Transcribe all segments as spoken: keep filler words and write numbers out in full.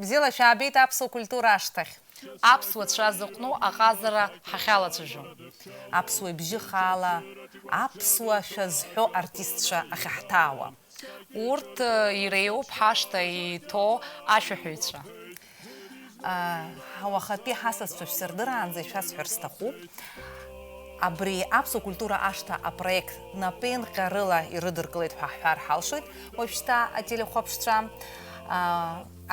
Бзиала шәаабеит аԥсуа культура ашҭахь. Аԥсуа цәа зыҟәну аҟазара ҳахьалацәажәо. Аԥсуа ибжьы хаала аԥсуа шәа зҳәо артистцәа ахьаҳҭаауа. Урҭ, э, иреиуоуп ҳашҭа иҭоу ашәаҳәаҩцәа. А, уахатәи ҳасасцәа шәсырдыраанӡа ишәасҳәар сҭахуп. Абри аԥсуа культура ашҭа апроект напеинҟьарыла ирыдыркылеит ҳәа ҳҳәар ҳалшоит уажәшьҭа ателехәаԥшцәа. А,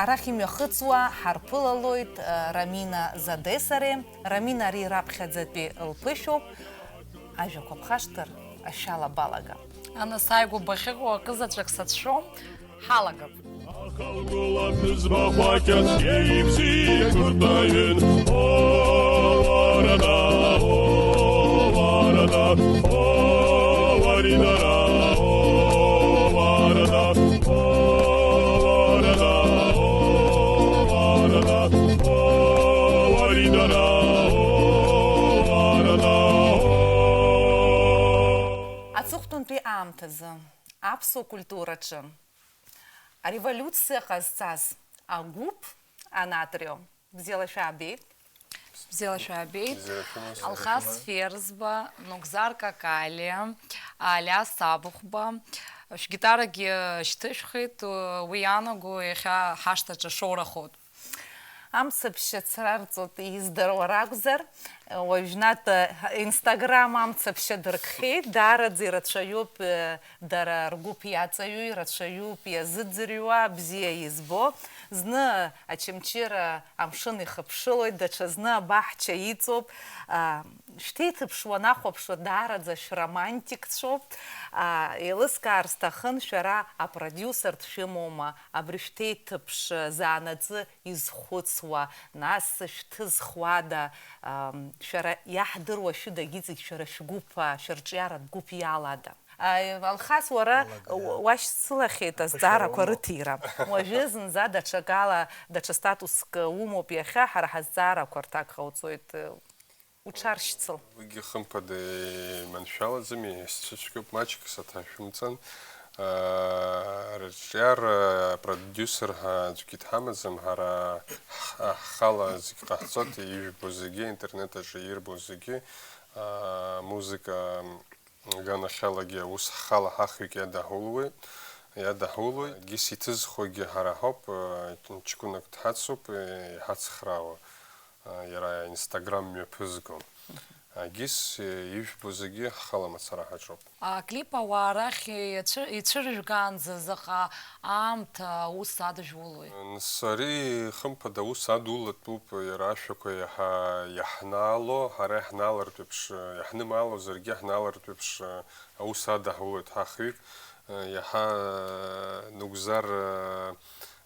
арахь имҩахыҵуа ҳарԥылалоит, а, Рамина Задесаре. Рамина ари раԥхьаӡатәи лԥышәоуп. Ажәақәа ԥхашҭыр, ашьала балага. Анасааигәа бахьыҟоу акызаҵәык сацәшәом, ҳалагап. Ахалгәыла ԥҳәызба хәаҷ ацәгьа ибзиа гәырҭаҩын. О, уарада, о, уарада, о, уаридара, о, уарада, о, уарада, о, уарада, о, уаридара, о, уарада, о. Аҵыхәтәантәи аамҭазы аԥсуа культураҿы ареволиуциа ҟазҵаз агәыԥ Анатрио. Бзиала шәаабеит. Бзиала шәаабеит. Бзиала шәымаз. Алхас Ферзба, Нугзар Какалиа, Алиас Абыхәба, шәгитарагьы шьҭышәхит, уи иаанаго иахьа ҳашҭаҿы шоурахоит. Амцаԥшь ацрарҵоит, издыруа ракәзар, уажәнатә Instagram амцаԥшь адыркхьеит, даараӡа ирацәаҩуп, дара ргәыԥ иаҵаҩу, ирацәаҩуп иазыӡырҩуа, бзиа избо. Зны Очамчыра амшын ихыԥшылоит, даҽазны абаҳча иҵоуп. А, шәҭеиҭыԥш уанахәаԥшуа, даараӡа шәромантикцәоуп. А, еилыскаар сҭахын, шәара апродиусертә шәымоума, абри шәҭеиҭыԥш заанаҵы изхәыцуа, нас шәҭызхуада, ам, шәара иаҳдыруа шәыдагьы зегь шәара шәгәыԥ, а, шәырҿиаратә гәыԥ иалада? Аи, Алхас, уара Алагара. Уашьцылахьеит Аԥышәара азҵаарақәа умоуп. Рыҭира. Уажәы зынӡа даҽакала, даҽа статуск умоуп иахьа, ҳара ҳазҵаарақәа рҭак ҟауҵоит, уҽаршьцыл. Уигьы хымԥада иманшәалаӡам, исцәыцәгьоуп, маҷк саҭашәымҵан. Аа, рҿиара, продюсер ҳәа аӡәгьы дҳамаӡам, ҳара ҳ-, ҳхала зегь ҟаҳҵоит, ижәбо зегьы, интернет аҿы ирбо зегьы, аа, музыка Аганахьалагьы аус ҳхала ҳахҩык иадаҳулуеит, иадаҳулоит. Егьыс иҭызхуагьы ҳара ҳауп, ҷкәынак дҳацуп, иҳацхраауа, иара Instagram мҩаԥызго. Егьыс ижәбо зегьы ҳхала мацара ҳаҿуп. Аклип ауаа рахь ицәы-, ицәыржәгаанӡа заҟа аамҭа аус адыжәулои? Нас ари, хымԥада, аус адулатәуп, иара ашәақәа иаҳа иаҳнаало, ҳара иаҳнаалартә еиԥш, иаҳнымаалозаргьы иаҳнаалартә еиԥш, аус адаҳулоит ҳахҩык, иаҳа Нугзар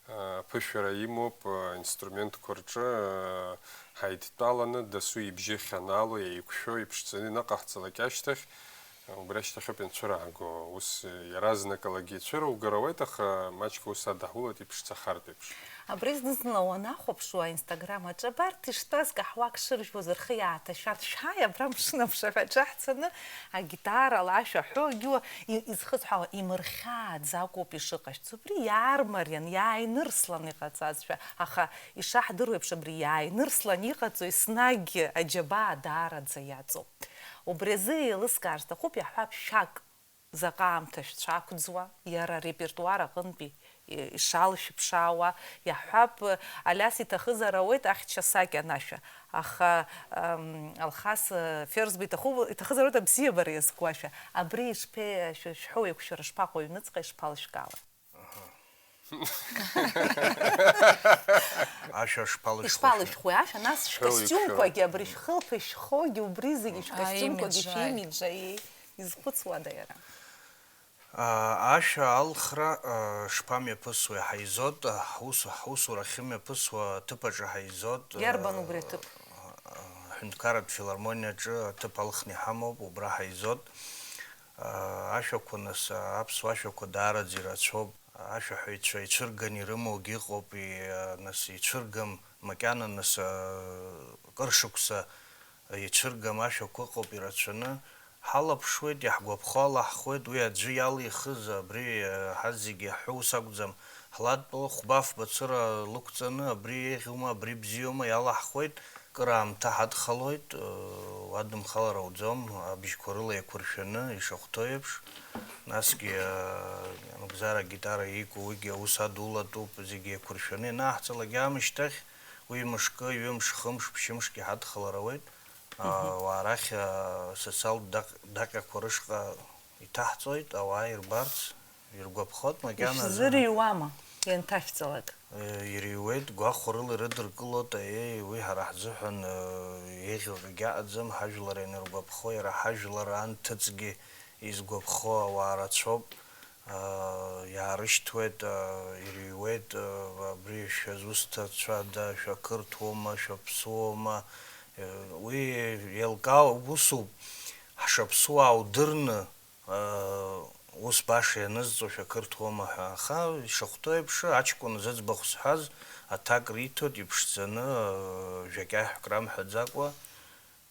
аԥышәара имоуп, инструментқәа рҿы ҳаидтәаланы дасу ибжьы ахьанаало, еиқәшәо, иԥшӡаны ианыҟаҳҵалак ашьҭахь, Убри ашьҭахьоуп ианцәыраҳго, ус иаразнакалагьы ицәыругар ауеит, аха маҷк ус адаҳулоит иԥшӡахартә еиԥш. Абри зны-зынла уанахәаԥшуа, аинстаграм аҿы абарҭ иштәаз каҳуак шыржәуаз рхы иааҭашәартә, шәааи, абра амшын аԥшаҳәаҿы ҳцаны, агитарала ашәа ҳәо, егьиуа и-, изхысҳәаауа, имырхьааӡакәоуп ишыҟашәҵо. Убри иаармариан, иааинырслан иҟаҵазшәа, аха ишаҳдыруеиԥш, абри иааинырслан иҟаҵо еснагь аџьабаа даараӡа иаҵоуп. Убри азы еилыскаар сҭахуп, иаҳҳәап, шәак заҟа аамҭа шәцәақәӡуа, иара арепертуар аҟынтәи ишалшәыԥшаауа, иаҳҳәап, Алиас иҭахызар ауеит ахьча сакьанашәа, аха, ам, Алхас, э, Ферзба иҭаху-, иҭахызар ауеит абзиабара иазку ашәа. Абри ишԥе-, шәа-, шәҳәоу еиқәшәара шԥаҟоу аҩныҵҟа, ишԥалышәкаауа? Ашәа шԥалышәхуеи? Ишԥалышәхуеи ашәа? Нас шәкостиумқәагьы, абри шәхылԥа ишәхоугьы, убри зегьы шәкостиумқәагьы, аимиџь, аи. Шәимиџь, аиеи, изхәыцуада иара? А, ашәа алхра, а, шԥамҩаԥысуеи? Ҳаизот, а, ҳус-, ҳусура ахьымҩаԥысуа аҭыԥ аҿы ҳаизот, а, иарбан убри аҭыԥ? А, аҳәынҭқарратә филармониаҿы аҭыԥ алхны иҳамоуп, убра ҳаизот. А, ашәақәа нас, а, аԥсуа ашәақәа даараӡа ирацәоуп. Ашәаҳәаҩцәа ицәырганы ирымоугьы ыҟоуп, и-, нас ицәыргам, макьана нас, а, кыр шықәса ицәыргам ашәақәа ыҟоуп ирацәаны. Ҳалаԥшуеит, иаҳгәаԥхо ала ҳхоит, уи аӡәы иалихыз, абри, а, ҳазегьы иаҳҳәо ус акәӡам, Ҳлатәала хәба-фба цыра лықәҵаны, абри еиӷьума, абри бзиоума, иалаҳхуеит, кыр аамҭа ҳадхалоит, э, уадымхалар ауӡом, абжьқәа рыла еиқәыршәаны, ишахәҭоу еиԥш. Насгьы, э, Нугзар агитара ику, уигьы аус адулатәуп, зегьы еиқәыршәаны ианаҳҵалак аамышьҭахь, уи мышкы, ҩымш, хымш, ԥшьымшгьы ҳадхалар ауеит. Мгм. Ауаа рахь, а, асоциалтә даҟ-, даҟьақәа рышҟа иҭаҳҵоит, ауаа ирбарц, иргәаԥхоит макьаназы. Ишәзырыҩуама, ианҭашәҵалак? Э, ирыҩуеит, гәахәарыла ирыдыркылоит, аиеи, уи ҳара ҳзыҳәан, э, еиӷьу акгьы аҟаӡам, ҳажәлар ианыргәаԥхо, иара ҳажәлар анҭыҵгьы изгәаԥхо ауаа рацәоуп. Иаарышьҭуеит, ирыҩуеит, абри шәызусҭцәада, шәақырҭуоума, шәаԥсуоума, уи еилкаау усуп, ҳшаԥсуаау дырны, ус баша ианызҵо шәақырҭуоума ҳәа, аха ишахәҭоу еиԥш, аҷкәын зыӡбахә зҳәаз аҭак риҭоит иԥшӡаны, жәакьаҳәк рамҳәаӡакәа.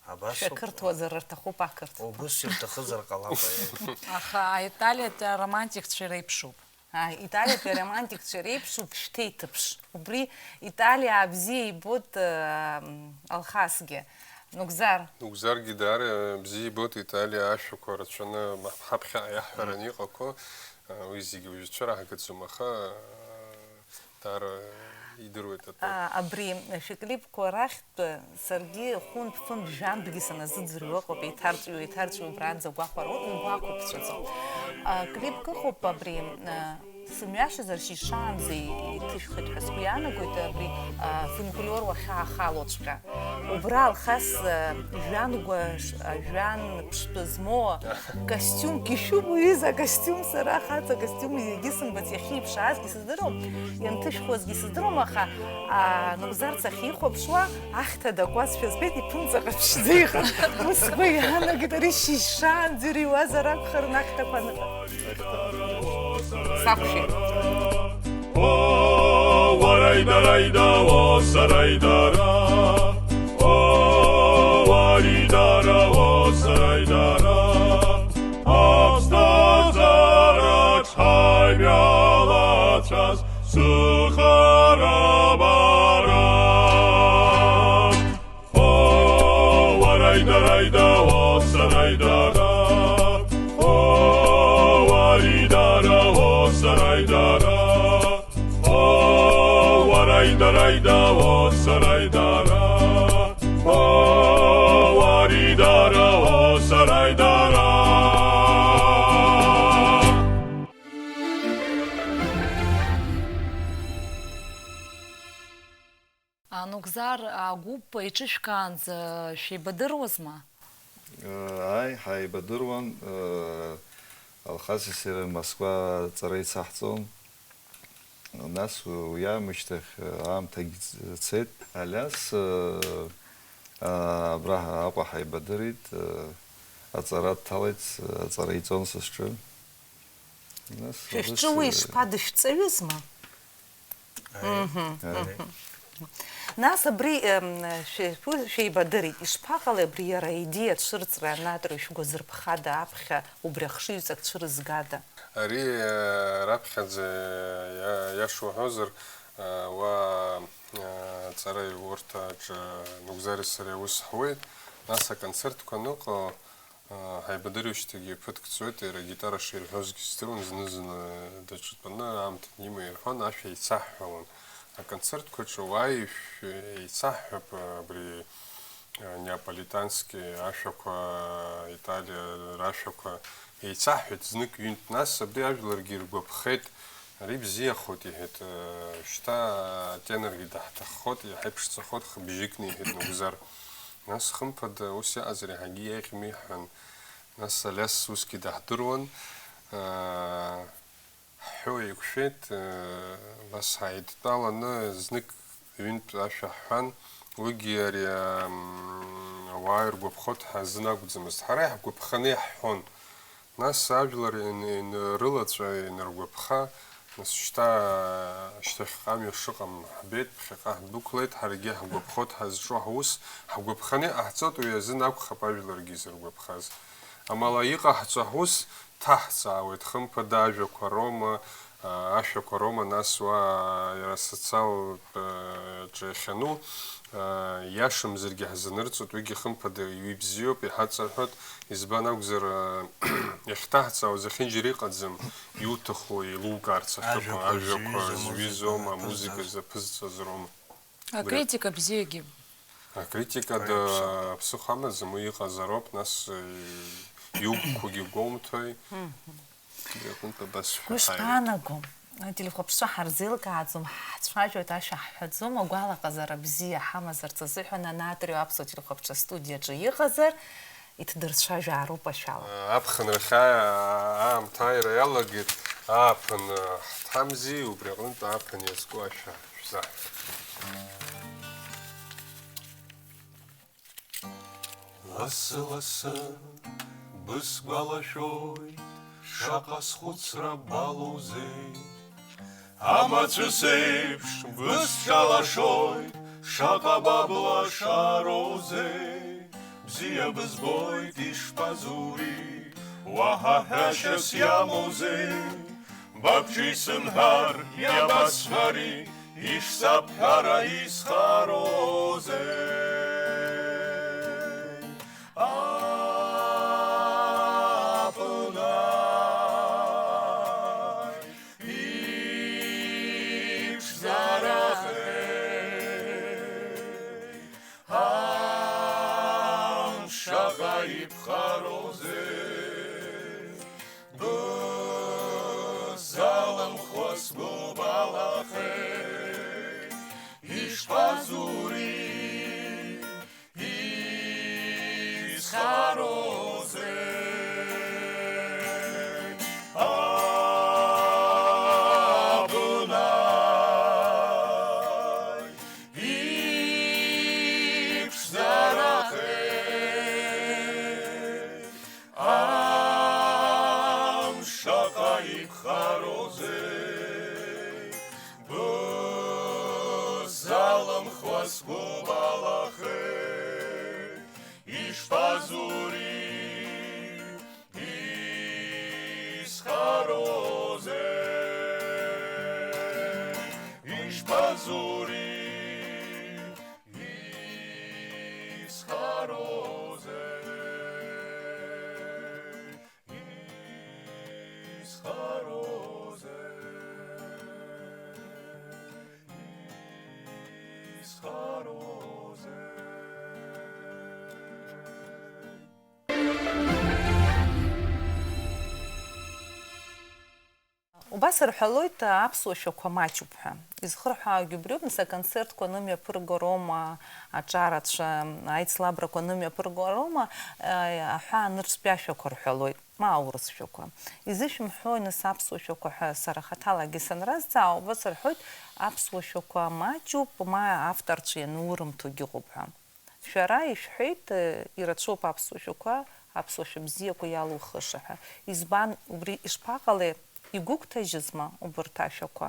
Абас ауп. Шәақырҭуазар рҭахуп ақырҭқәа. Убыс ирҭахызар ҟалап, аиеи. Аха аиталиатәи аромантикцәа иреиԥшуп. А, италиатәи аромантикцәа иреиԥшуп шәҭеиҭыԥш. Убри Италиаа бзиа ибоит, э, Алхасгьы. Нугзар. Нугзаргьы даара бзиа ибоит Италиа ашәақәа рацәаны ҳаԥхьаҟа иаҳҳәараны иҟақәоу. Уи зегьы уажә цәыраҳгаӡом, аха, даара идыруеит атәы. А, абри шәыклипқәа рахьтә саргьы хәынтә-фынтә жәантәгьы саназыӡырҩуа ыҟоуп, еиҭарҵәиуа, еиҭарҵәиуа убранӡа агәахәара угәы ақәыԥҵәаӡом. А, клипк ыҟоуп абри, а, сымҩашьозар шьыжьшаанӡа иҭышәхит ҳәа сгәы иаанагоит, абри, а, фольклор уахьаахалоҵәҟьа. Убра Алхас, э, жәҩангәа ш-, а, жәҩан ԥштәы змоу костиумк ишәыбоу, ҩыза акостиум, сара ахаҵа акостиум егьысымбац, иахьеиԥшаазгьы сыздыруам, ианҭышәхуазгьы сыздыруам, аха, а, Нугзар цахьихәаԥшуа, ахьҭа дакуазшәа збеит, иԥынҵа ҟаԥшьӡа иҟан. Ус сгәы иаанагеит, ари шьыжьшаанӡа ирыҩуазар акәхарын ахьҭақәа аныҟа. Сақәшәеит. О, уараидараида, о, сараидара. О, уаридара, о, сараидара. Аԥсҭазаараҿ ҳаҩналацәаз сыхара бара. О, уараидара, о, сараидара. О, уаридара, о, сараидара. О, уараидара, о, сараидара. О, уаридара, о, сараидара. Анугзар агәыԥ иҿышәкаанӡа шәеибадыруазма? Ааи, ҳаибадыруан, Алхаси сареи Москва аҵара ицаҳҵон. Нас уи аамышьҭахь аамҭагь ц-, цеит. Алиас, абра Аҟәа ҳаибадырит, аҵара дҭалеит, аҵара иҵон са сҿы. Нас Шәа шәҿы убыс, уи э, ишԥа, дышәҵаҩызма? Аиеи. Мгм, Аиеи. Мгм. Нас абри, эм, шәи-, шәеибадырит, ишԥаҟалеи абри иара аидеиа ацәырҵра анатәра шәгәазырԥхада аԥхьа убри ахшыҩҵак цәырызгада? Ари, э, раԥхьаӡа, иа-, иаша уҳәозар, э, уа, э, ҵараиурҭаҿы Нугзари сареи аус ҳуеит, нас аконцертқәа аныҟоу, Ҳаибадырижьҭеигьы ԥыҭк ҵуеит, иара агитара ширҳәозгьы здыруан, зны-зынла даҽа тәаны аамҭа анимоу ирҳәон, ашәа еицаҳҳәалон. Аконцертқәа рҿы уааишә еицаҳҳәап, абри, а, неаполитански ашәақәа, Италиа рашәақәа еицаҳҳәеит знык-ҩынтә, нас абри ажәларгьы иргәаԥхеит, ари бзиахоит, иҳәеит, шьҭа атеноргьы даҳҭаххоит, иаҳа иԥшӡахоит, хыбжьыкны, иҳәеит Нугзар. Нас, хымԥада, ус иҟазар, иаҳагьы еиӷьми, ҳҳәан. Нас Алиас усгьы даҳдыруан. Ҳҳәо еиқәшәеит, абас ҳаидтәаланы знык ҩынтә ашәа ҳҳәан, уигьы ари, ам, ауаа иргәаԥхоит ҳәа азын акәӡамызт. Ҳара иаҳгәаԥханы иаҳҳәон. Нас ажәлар ин-, ин-, рылаҵәа инаргәаԥха, нас шьҭа, шьҭахьҟа амҩа шыҟам ҳбеит, ԥхьаҟа ҳдәықәлеит, ҳаргьы ҳгәаԥхоит ҳазҿу ҳус, ҳгәаԥханы иҟаҳҵоит, уи азын акәхап ажәларгьы изыргәаԥхаз. Амала иҟаҳҵо ҳус ҭаҳҵаауеит, хымԥада, ажәақәа роума, Ашәақәа роума, нас уа иара асоциалтә, э, ҿы иахьану, э, иашамзаргьы ҳзанырҵоит, уигьы хымԥада ибзиоуп, иҳаҵарҳәоит, избан акәзар, э, иахьҭаҳҵаауа зехьынџьара иҟаӡам, иуҭаху еилукаарц ахьыҟоу, Ажәақәа ажәақәа зҩыз, зҩыз амузыка роума, амузыка заԥызҵаз. Заԥызҵаз роума. Акритика бзиагьы. Акритика да-, Аиаԥса. Ԥсыхәа амаӡам, уи иҟазароуп, нас, э, иугәқәагьы гәоумҭои? Мгм. Убри аҟынтә абас Сгәы шәаҳаиуеит. Ишԥаанаго? Ателехәаԥшцәа ҳарзеилкааӡом, ҳцәажәоит, ашәа ҳҳәаӡом, агәалаҟазара бзиа ҳамазарц азыҳәан анатрио аԥсуа телехәаԥшцәа студиаҿы иҟазар, иҭдырцәажәаароуп ашәала. Аԥхынрахь аа-, аамҭа ааира иалагеит, ааԥын ҳҭамзи, убри аҟынтә ааԥын иазку ашәа шәзаҳ. Лассы-лассы бысгәалашәоит, шаҟа схәыцра балоузеи. Амацәыс еиԥш бысҿалашоит, шаҟа баблашароузеи. Бзиа бызбоит, ишԥазури, уаҳа ҳәашьас иамоузеи? Бабҿи сымҳәар, иабасҳәари, ишсабҳәара исхароузеи? Апнаи иԥшӡарахеи, ан шаҟа иԥхароузеи? Быззалымхуа сгәы балахеит, ишԥазури, исхароузеи? Абнаи иԥшӡарахеит, ан шаҟа иԥхароузеи? Быззалымхуа сгәы балахеит, ишԥазури, исхароузеи? Ишԥазури, исхароузеи? Исхароузеи? Исхароузеи? Убас рҳәалоит, аԥсуа шәақәа маҷуп ҳәа. Изхырҳәаауагьы убриоуп, нас, аконцертқәа анымҩаԥырго роума, аҿарацәа, аицлабрақәа анымҩаԥырго роума, э, аҳәаа анырцәтәи ашәақәа рҳәалоит, ма аурыс шәақәа. Изышәымҳәои, нас, аԥсуа шәақәа ҳәа сара хаҭалагьы санразҵаа, убас рҳәоит, аԥсуа шәақәа маҷуп, ма авторцәа ианурымҭогьы ыҟоуп ҳәа. Шәара ишәҳәеит, э, ирацәоуп аԥсуа шәақәа, аԥсуа шәа бзиақәа иалухыша ҳәа. Избан, убри ишԥаҟалеи, игәыгәҭажьызма убарҭ ашәақәа?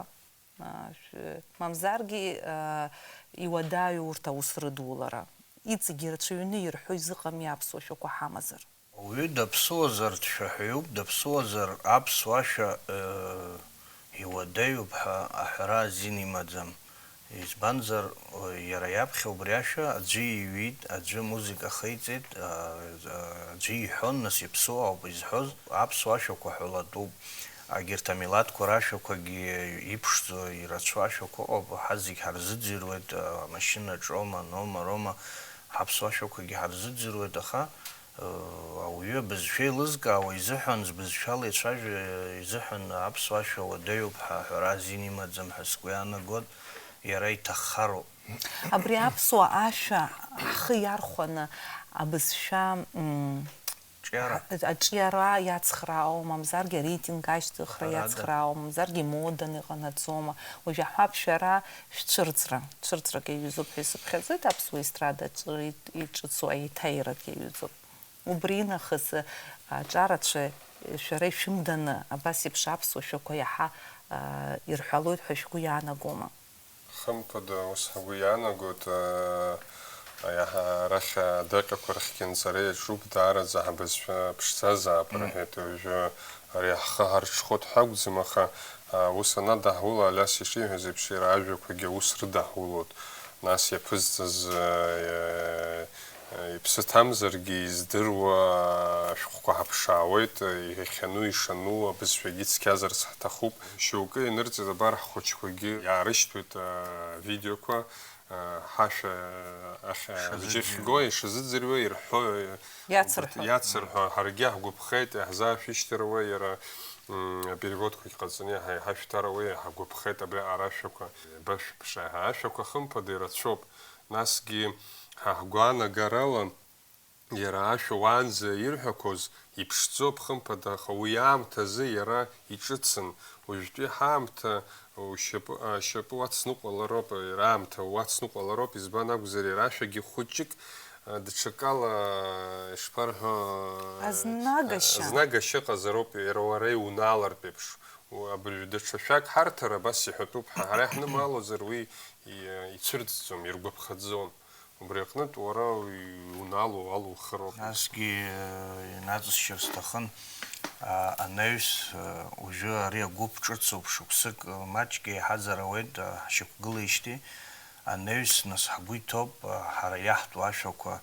А, шә-, мамзаргьы, а, иуадаҩу урҭ аус рыдулара. Иҵегьы ирацәаҩны ирҳәо изыҟами аԥсуа шәақәа ҳамазар? Ауаҩы даԥсуазар дшәаҳәаҩуп, даԥсуазар аԥсуа шәа, э, иуадаҩуп ҳәа аҳәара азин имаӡам. Избанзар, иара иаԥхьа убри ашәа аӡәы иҩит, аӡәы музыка ахеиҵеит, а, а, аӡәы иҳәон, нас иаԥсуа ауп изҳәоз, аԥсуа ашәақәа ҳәа латәуп. Агьырҭ амилаҭқәа рашәақәагьы иԥшӡоу, ирацәоу ашәақәа ыҟоуп, ҳа зегь ҳарзыӡырҩуеит, а, амашьына ҿома, нома, рома, ҳаԥсуа ашәақәагьы ҳарзыӡырҩуеит, аха Ауаҩы абызшәа еилызкаауа изыҳәан, збызшәала ицәажәо изыҳәан аԥсуа ашәа уадаҩуп ҳәа аҳәара азин имаӡам ҳәа сгәы иаанагоит, иара иҭаххароуп. Абри аԥсуа ашәа ҳхы иархәаны абызшәа, м, Ҿиара. Аҿиара иацхраауа, мамзаргьы ареитинг ашьҭыхра Ҳәарада. Иацхраауа, мамзаргьы имоданы иҟанаҵома. Уажә аҳәап, шәара шәцәырҵра, цәырҵрак иаҩызоуп ҳәа исыԥхьаӡоит аԥсуа естрадаҿы иҿыцу аиҭаирак иаҩызоуп. Убри нахыс, аҿарацәа шәара ишәымданы, абас еиԥш аԥсуа шәақәа иаҳа, а, ирҳәалоит ҳәа шәгәы иаанагома? Хымԥада, ус ҳгәы иаанагоит, а, Иаҳа арахь адаҟьақәа рахьгьы анҵара иаҿуп, даараӡа ҳабызшәа ԥшӡазаап, рҳәеит. Уажәы ари ҳхы ҳарҽхәоит ҳәа акәӡам, аха, а, ус анадаҳула, Алиас ишиҳәаз еиԥш, иара ажәақәагьы аус рыдаҳулоит. Нас иаԥызҵаз, а, а, иԥсы ҭамзаргьы издыруа ашәҟәқәа ҳаԥшаауеит, иахьану ишану абызшәагьы цқьазарц ҳҭахуп. Шьоукы инырҵеит, абар ҳхәыҷқәагьы иаарышьҭуеит авидеоқәа. Ҳашәа ахь абжьы ахьго ишазыӡырҩуа ирҳәо, иацырҳәо. Иацырҳәо, ҳаргьы ҳгәаԥхеит, иаҳзаашәышьҭыруа иара, м, апереводқәагь ҟаҵаны иаҳа-, иҳашәҭаруа иаҳгәаԥхеит абри аҟара ашәақәа. Башәԥша, ҳа ашәақәа хымԥада ирацәоуп, насгьы ҳа ҳгәаанагарала, иара ашәа уаанӡа ирҳәақәоз иԥшӡоуп, хымԥада, аха уи аамҭазы иара иҿыцын. Уажәтәи ҳаамҭа ушьапы, ашьапы уацныҟәалароуп, иара аамҭа уацныҟәалароуп, избан акәзар, иара ашәагьы хәыҷык, а, даҽакала, ишԥарҳәо, а, Азнагашьа. Азнагашьа ыҟазароуп, иара уара иунаалартә еиԥш. У-, абыржә даҽа шәак ҳарҭар абас иҳәатәуп ҳәа ҳара иаҳнымаалозар, уи и-, ицәырҵӡом, иргәаԥхаӡом. Убри аҟнытә уара иунаало уалухыроуп. Насгьы, э, инаҵысшьыр сҭахын, а, анаҩс, э, уажәы ари агәыԥ ҿыцуп, шықәсык, э, маҷк еиҳаӡар ауеит, э, ҳшьақәгылеижьҭеи. Анаҩс, нас, ҳгәы иҭоуп, э, ҳара иаҳтәу ашәақәа,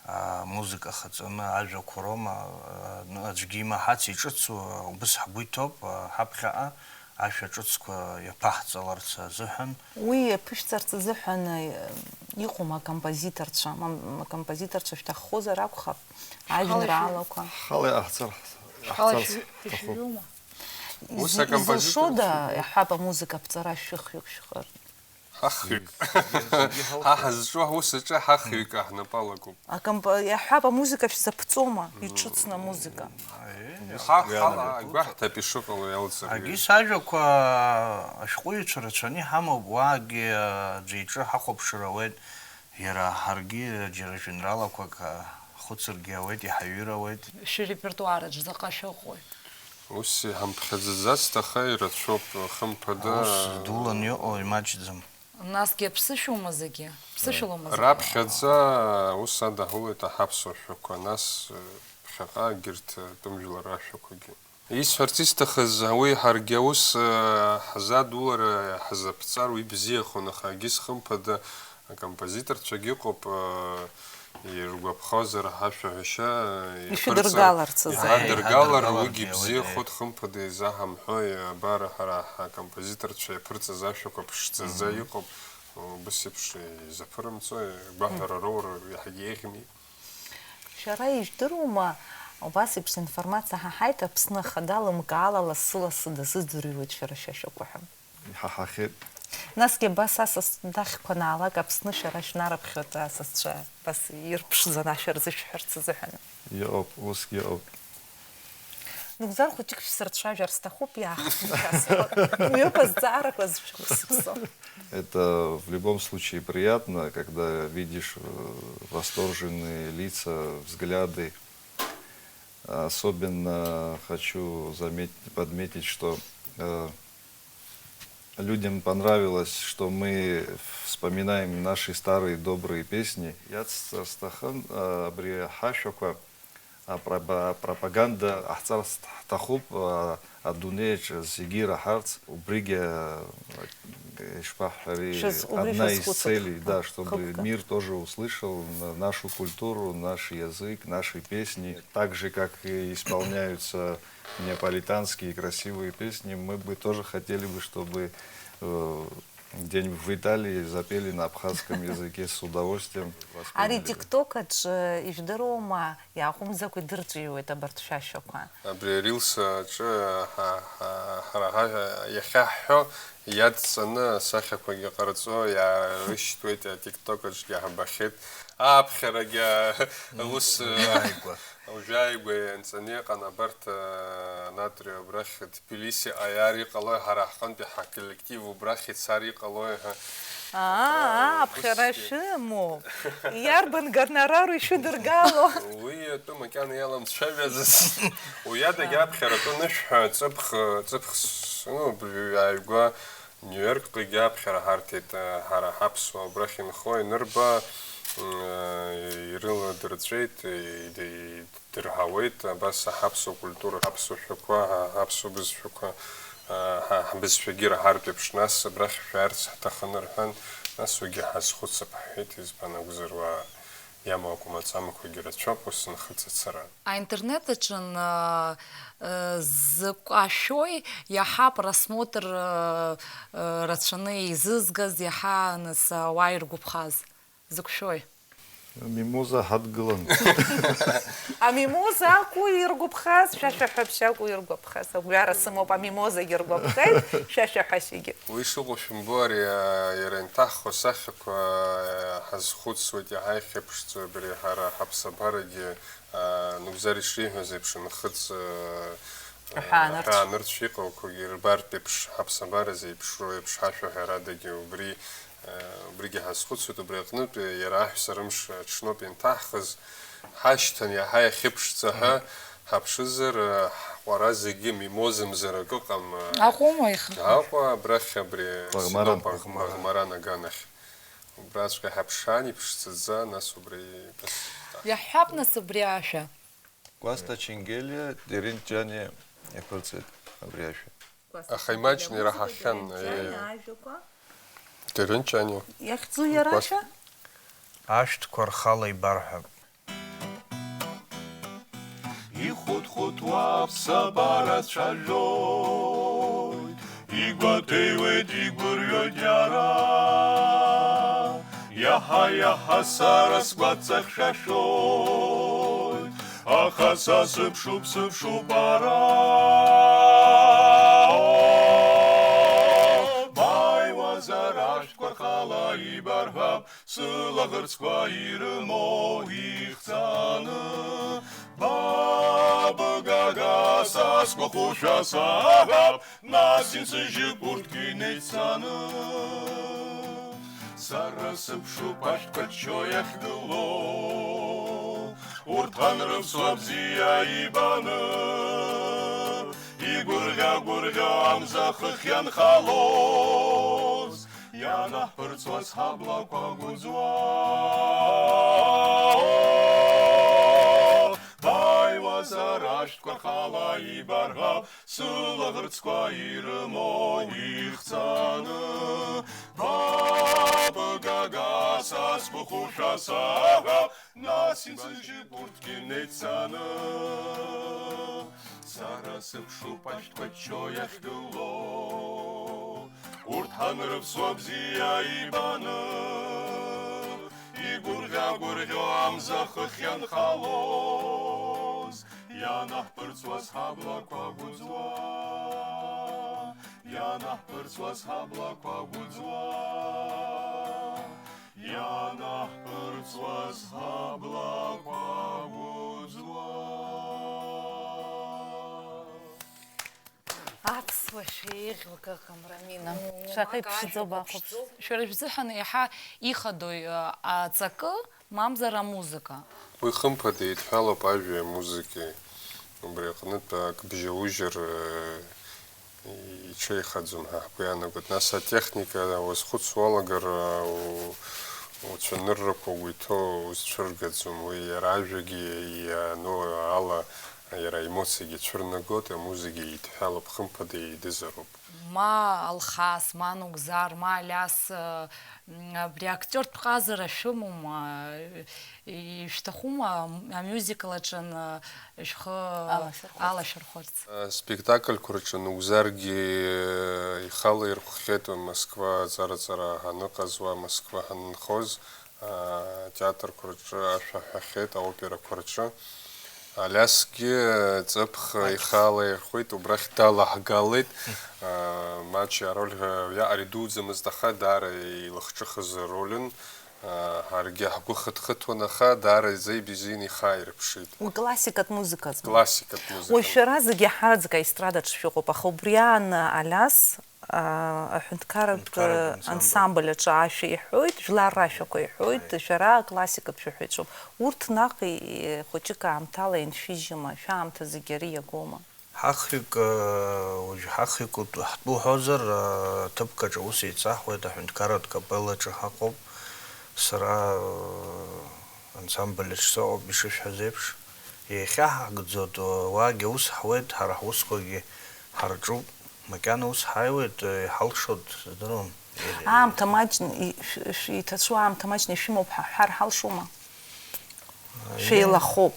а, музыка хаҵаны ажәақәа роума, а, ну, аӡәгьы имаҳац иҿыцу, а, убыс ҳгәы иҭоуп, а, ҳаԥхьаҟа ашәа ҿыцқәа иаԥаҳҵаларц азыҳәан. Уи иаԥышәҵарц азыҳәан, а, иҟоума акомпозиторцәа? Мам-, акомпозиторцәа шәҭаххозар акәхап, ажәеинраалақәа? Ҳхала иҟаҳҵар, ҳаҳҵарц ҳҭахуп. Ус акомпозиторцәа. Изылшода, иаҳҳәап, амузыка аԥҵара шәыхҩык шәхы? Ҳахҩык. Ҳа ҳазҿу аус аҿы ҳахҩык ҳнапы алакуп. Акомп-, иаҳҳәап, амузыка шәзаԥҵома, иҿыцны амузыка? Ҳа, ҳала агәаҳҭап ишыҟало иалҵыр. Агьыс ажәақәа ашәҟәыҩҩцәа рацәаны иҳамоуп, уаагьы аӡәы иҿы ҳахәаԥшыр ауеит, иара ҳаргьы џьара жәеинраалақәак ҳхәыцыргьы ауеит, иҳаҩыр ауеит. Шәырепертуараҿ заҟа шәыҟоуи? Ус иҳамԥхьаӡаӡацт, аха ирацәоуп, хымԥада. Аус дулан иҟоу имаҷӡам. Насгьы аԥсышәоума зегьы? Ԥсышәалоума зегьы? Раԥхьаӡа ус адаҳулеит аҳаԥсуа шәақәа, нас, э, ԥхьаҟа егьырҭ, э, тәым жәлар рашәақәагьы. Исҳәарц исҭахыз, уи ҳаргьы аус, э, ҳзадулара, ҳзаԥҵар уи бзиахон, аха егьыс хымԥада, акомпозиторцәагьы ыҟоуп, э, иргәаԥхозар, ҳашәаҳәашьа, э, Ишәыдыргаларц азы. Иҳадыргалар, иҳадыргалар уигьы бзиахоит, хымԥада изаҳамҳәои, абар, ҳара ҳакомпозиторцәа иаԥырҵаз ашәақәа ԥшӡаӡа иҟоуп, убыс еиԥш изаԥырымҵои, гәаҳәара роур иаҳагьы еиӷьми? Шәара ижәдыруама, убас еиԥш информациа ҳаҳаит, Аԥсны Ахада лымкаала лассы-лассы дазыӡырҩуеит шәара шәашәақәа ҳәа? Иҳаҳахьеит. Насгьы абас асас дахьқәанаалак Аԥсны шәара шәнарыԥхьоит, асасцәа абас ирԥшӡаны ашәа рзышәҳәарц азыҳәан. Иҟоуп, усгьы ыҟоуп. Нугзар хәыҷык шәсырцәажәар сҭахуп, иаахтны шәасҳәап. Мҩык азҵаарақәа зшәықәсыԥсо. Это в любом случае приятно, когда видишь, э, восторженные лица, взгляды. Особенно хочу заметить, подметить, что, э, людям понравилось, что мы вспоминаем наши старые добрые песни. Иацҵа сҭахын, э, абри ҳашәақәа, а, проба-, пропаганда ҟаҳҵарц ҳҭахуп, а, адунеиаҿ зегьы ираҳарц. Убригьы, э, ишԥаҳҳәари, одна из целей, да, чтобы мир тоже услышал на-, нашу культуру, наш язык, наши песни. Так же, как и исполняются неаполитанские красивые песни, мы бы тоже хотели бы, чтобы, э, где-нибудь в Италии запели на абхазском языке с удовольствием. Ари восприняли бы. TikTok аҿы ижәдыруама, иааҟәымҵӡакәа идырҵәиуеит абарҭ шәашәақәа. Абри арилс аҿы ҳа, ҳа, ҳара ҳа, иахьа ҳҳәо иадҵаны асахьақәагьы ҟарҵо иаарышьҭуеит, а TikTok аҿгьы ҳбахьеит. Аԥхьарагьы ус, уажәааигәа. Уажәааигәа ианҵаны иҟан абарҭ, а, анатриа абрахь Тбилисиҟа иаар иҟалои, ҳара ҳҟынтәи ҳколлектив убрахь ицар иҟалои ҳәа. Аа, аа, аԥхьара шәымоуп. Иарбан гонорару ишәыдыргало? Уи атәы макьана иаламцәажәаӡац. Уи адагьы аԥхьара атәы анышәҳәа, ҵыԥх, ҵыԥх с-, ну, б-, ааигәа Нью-Йоркҟагьы аԥхьара ҳарҭеит, ҳара ҳаԥсуаа убрахь инхо ианырба, ирыладырҵәеит, идырҳауеит, абас ҳаԥсуа культура, ҳаԥсуа шәақәа, ҳаԥсуа бызшәақәа, ҳа ҳбызшәагьы раҳартә еиԥш, нас абрахь шәаарц ҳҭахын рҳәан, нас уигьы ҳазхәыцып ҳҳәеит, избан акәзар, уа иамоу акәмаҵамақәагьы рацәоуп ус нхыҵ ацара. Аинтернет аҿы, зықәашәои, иаҳа апросмотр рацәаны еизызгаз, иаҳа, нас, ауаа иргәаԥхаз? Зықәшәои? Амимоза ҳадгылан. Амимоза акәу иргәаԥхаз, шәа шәаҳәаԥшь акәу иргәаԥхаз? Агәҩара сымоуп, амимозагьы ргәаԥхеит, шәа шәаҳәашьагьы. Уи шыҟоу шәымбо, ари иара инҭаҳхуа сахьақәа ҳазхәыцуеит, иаҳа ихьыԥшӡоу абри ҳара ҳаԥсабарагьы, Нугзар ишиҳәаз еиԥш, нхыҵ аҳәаанырцә иҟоуқәагьы ирбартә еиԥш, ҳаԥсабара зеиԥшроу еиԥш, ҳашәаҳәарадагьы убри, убригьы ҳазхәыцуеит, убри аҟнытә иара аҳәса рымш аҽноуп ианҭаҳхыз, ҳашьҭан иаҳа иахьыԥшӡа ҳәа ҳаԥшызар, ҳҟәара зегьы мимозамзар акы ыҟам. Аҟәоума иахьа? Аҟәа, абрахь абри Ҟармаран. Синоп Ҟармаран аганахь. Убраҵәҟьа ҳаԥшаан, иԥшӡаӡа, нас убри. Иаҳҳәап, нас, убри ашәа. Кәасҭа Ченгелиа, Терент Ҷаниа иаԥырҵеит абри ашәа. Аха имаҷны ираҳахьан, Терент Ҷаниа. Терент Ҷаниа. Иахьӡу иара ашәа? Ашәҭқәа рхала ибарҳәап. Ихәыҭхәыҭуа аԥсабара цәажәоит, игәаҭеиуеит, игәырҩоит иара. Иаҳа-иаҳа сара сгәаҵа хьшәашәоит, аха са сыԥшуп, сыԥшуп ара. Бааиуазар ашәҭқәа рхала ибарҳәап, сылаӷырӡқәа ирымоу ихҵаны. Ба бгага са сгәахәошәа саҳәап, нас инсыжьып урҭгьы инеиццаны. Сара сыԥшуп ашәҭқәа ччо иахьгылоу, урҭ анрывсуа бзиа ибаны. Игәырӷьа-гәырӷьо амза хыхь ианхалоз, ианаҳԥырҵуаз ҳаблақәа гәыӡуа. Бааиуазар ашәҭқәа рхала ибарҳәап, сылаӷырӡқәа ирымоу ихҵаны. Ба бгага са сгәахәошәа саҳәап, нас инсыжьып урҭгьы неиццаны. Сара сыԥшуп ашәҭқәа ччо иахьгылоу, урҭ анрывсуа бзиа ибаны. Игәырӷьа-гәырӷьо амза хыхь ианхалоз, ианаҳԥырҵуаз ҳаблақәа гәыӡуа, ианаҳԥырҵуаз ҳаблақәа гәыӡуа. Ианаҳԥырҵуаз ҳаблақәа гәыӡуа. Аԥсуа шәеиӷьук ыҟам, Рамина. Шаҟа иԥшӡоу бахәаԥш. Шәара шәзыҳәан иаҳа ихадои, а, аҵакы, мамзар амузыка? Уи хымԥада еидҳәалоуп ажәеи амузыкеи. Убри аҟнытә ак бжьаужьыр, э, иҽеихаӡом ҳәа ҳгәы иаанагоит. Нас атехника уазхәыцуа уалагар, у-, уцәаныррақәа угәы иҭоу узцәыргаӡом. Уи иара ажәагьы иану ала, иара аемоциагьы цәырнагоит, амузыкагьы еидҳәалоуп, хымԥада еидызароуп. Ма Алхас, ма Нугзар, ма Алиас, э, м, абри актиортә ҟазара шәымоума? Ишәҭахума ам-, амюзикл аҿы н-, шәхы Алашәырхәарц. алашәырхәарц? Аспектакльқәа рҿы Нугзаргьы ихала ирхәхьеит, Москва аҵара-ҵара ҳаныҟаз, уа Москва ҳанынхоз, атеатрқәа рҿы ашәа ҳәахьеит, аоперақәа рҿы. Алиасгьы ҵыԥх ихала ирхәит, убрахь далаҳгалеит. Маҷ ароль уиаҟара идуӡӡамызт, аха даара илахҿыхыз аролын. Ҳаргьы ҳгәы хыҭхыҭуан, аха даара иӡа ибзианы ихы ааирԥшит. Уи классикатә музыкаӡам. Классикатә музыка. Уажә шәара зегьы ҳараӡәк аистрадаҿ шәыҟоуп, аха убри аан Алиас аҳәынҭқарратә ансамбль аҿы ашәа иҳәоит, жәлар рашәақәа иҳәоит, шәара аклассикатә шәаҳәаҩцәоуп. Урҭ наҟ хәыҷык аамҭала иншәыжьыма, шәаамҭа зегьы ари иагоума? Ҳахҩык, уажә ҳахҩык ҳтәы уҳәозар, ҭыԥк аҿы аус еицаҳуеит, аҳәынҭқарратә капеллаҿы ҳаҟоуп. Сара ансамбль аҿы сыҟоуп, ишышәҳәаз еиԥш. Иахьа ҳагӡоит, уаагьы аус ҳуеит, ҳара ҳусқәагьы ҳарҿуп. Макьана ус ҳаиуеит, иҳалшоит, сыздыруам. Аамҭа маҷны, и-, шә-, шәеиҭацәу аамҭа маҷны ишәымоуп ҳәа ҳҳәар ҳалшома? Шәеилахоуп.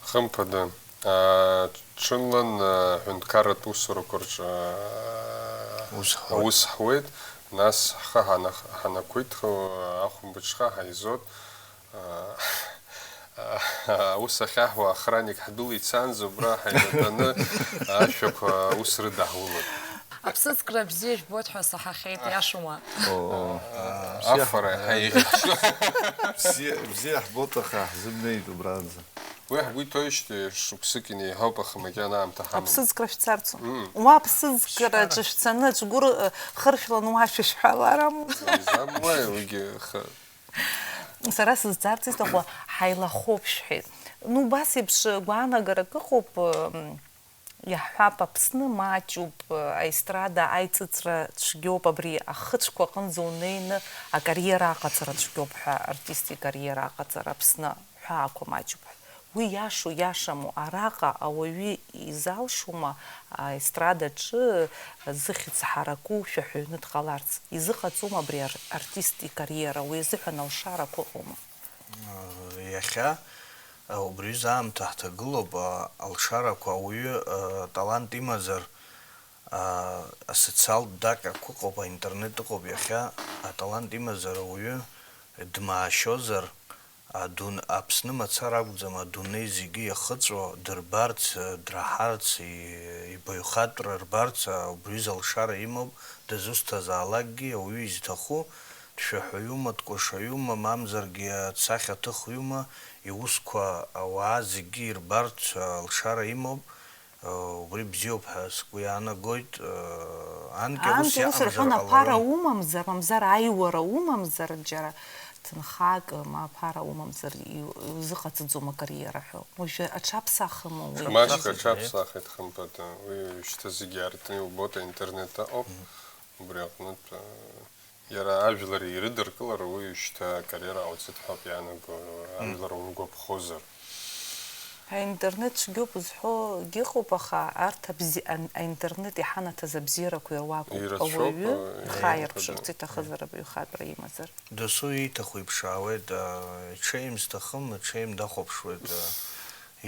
Хымԥада, аа, ҽынлан, аа, ҳәынҭқарратә усурақәа рҿы, аа, Ус ҳуеит. Аус ҳуеит, нас ҳхы ҳанах-, ҳанақәиҭ, ахәымбыҽха ҳаизот, аа, аус ахьаҳуа охранник ҳдәылицанӡа убра ҳаинатәаны ашәақәа аус рыдаҳулоит. Аԥсыӡкра бзиа жәбоит ҳәа саҳахьеит, иашоума? Афара иаҳа еиӷьасшьо. Бзиа, бзиа ҳбоит, аха ҳзымнеит убранӡа. Уи ҳгәы иҭоижьҭеи шықәсык инеиҳауп, аха макьана аамҭа ҳамам. Аԥсыӡкра шәцарцу? Мм. Уа аԥсыӡкра Шәшьара. Аҿы шәцаны, шәгәы ры-, хыршәланы уа шәышәҳәалар амуӡои? Изамуеи уигьы, аха. Сара сызҵаарц исҭаху, ҳаилахоуп шәҳәеит. Ну, убас еиԥш гәаанагарак ыҟоуп, м, Иаҳҳәап, Аԥсны маҷуп, аестрада аиҵыҵра цәгьоуп, абри ахыцәқәа аҟынӡа унеины акариера аҟаҵара цәгьоуп ҳәа, артист икариера аҟаҵара Аԥсны ҳәаақәа маҷуп ҳәа. Уи иашоу, иашаму, араҟа ауаҩы изалшома аестрадаҿы зыхьӡ ҳараку шәаҳәаҩны дҟаларц? Изыҟаҵома абри ар-, артист икариера? Уи азыҳәан алшарақәа ыҟоума? Иахьа, а, убри аҩыза аамҭа ҳҭагылоуп, а, алшарақәа ауаҩы, а, талант имазар, а, асоциалтә даҟьақәа ыҟоуп, аинтернет ыҟоуп, иахьа аталант имазар ауаҩы дмаашьозар, адун-, Аԥсны мацара акәӡам, адунеи зегьы иахыҵәо дырбарц, а, драҳарц, и-, ибаҩхатәра рбарц, а, убри аҩыза алшара имоуп, дызусҭазаалакгьы ауаҩы изҭаху, дшәаҳәаҩума, дкәашаҩума, мамзаргьы дсахьаҭыхҩума, иусқәа ауаа зегьы ирбарц алшара имоуп, убри бзиоуп ҳәа сгәы иаанагоит, анкьа ус Анкьа ус иаҟамзар рҳәон, аԥара ҟаларын. Умамзар, мамзар аиуара умамзар, џьара ҭынхак, ма аԥара умамзар, иу-, иузыҟаҵаӡом акариера ҳәа. Уажәы аҽаԥсахыма уи? Маҷк аҽаԥсахит, хымԥада. Уи шьҭа зегьы аартны иубоит, аинтернет ыҟоуп. Убри аҟнытә, Иара ажәлар ирыдыркылар, уи шьҭа акариера ҟауҵеит ҳәа ауп иаанаго, Мм. ажәлар ургәаԥхозар. Аинтернет цәгьоуп узҳәогьы ыҟоуп, аха арҭ абзи-, ан-, аинтернет иҳанаҭаз абзиарақәа ируакуп. Ирацәоуп, Ауаҩы э, ихы иаирԥшырц иаҳәатәы. Иҭахызар абаҩхатәра имазар. Досу ииҭаху иԥшаауеит, а, иҽеим зҭахым, иҽеим дахәаԥшуеит, а,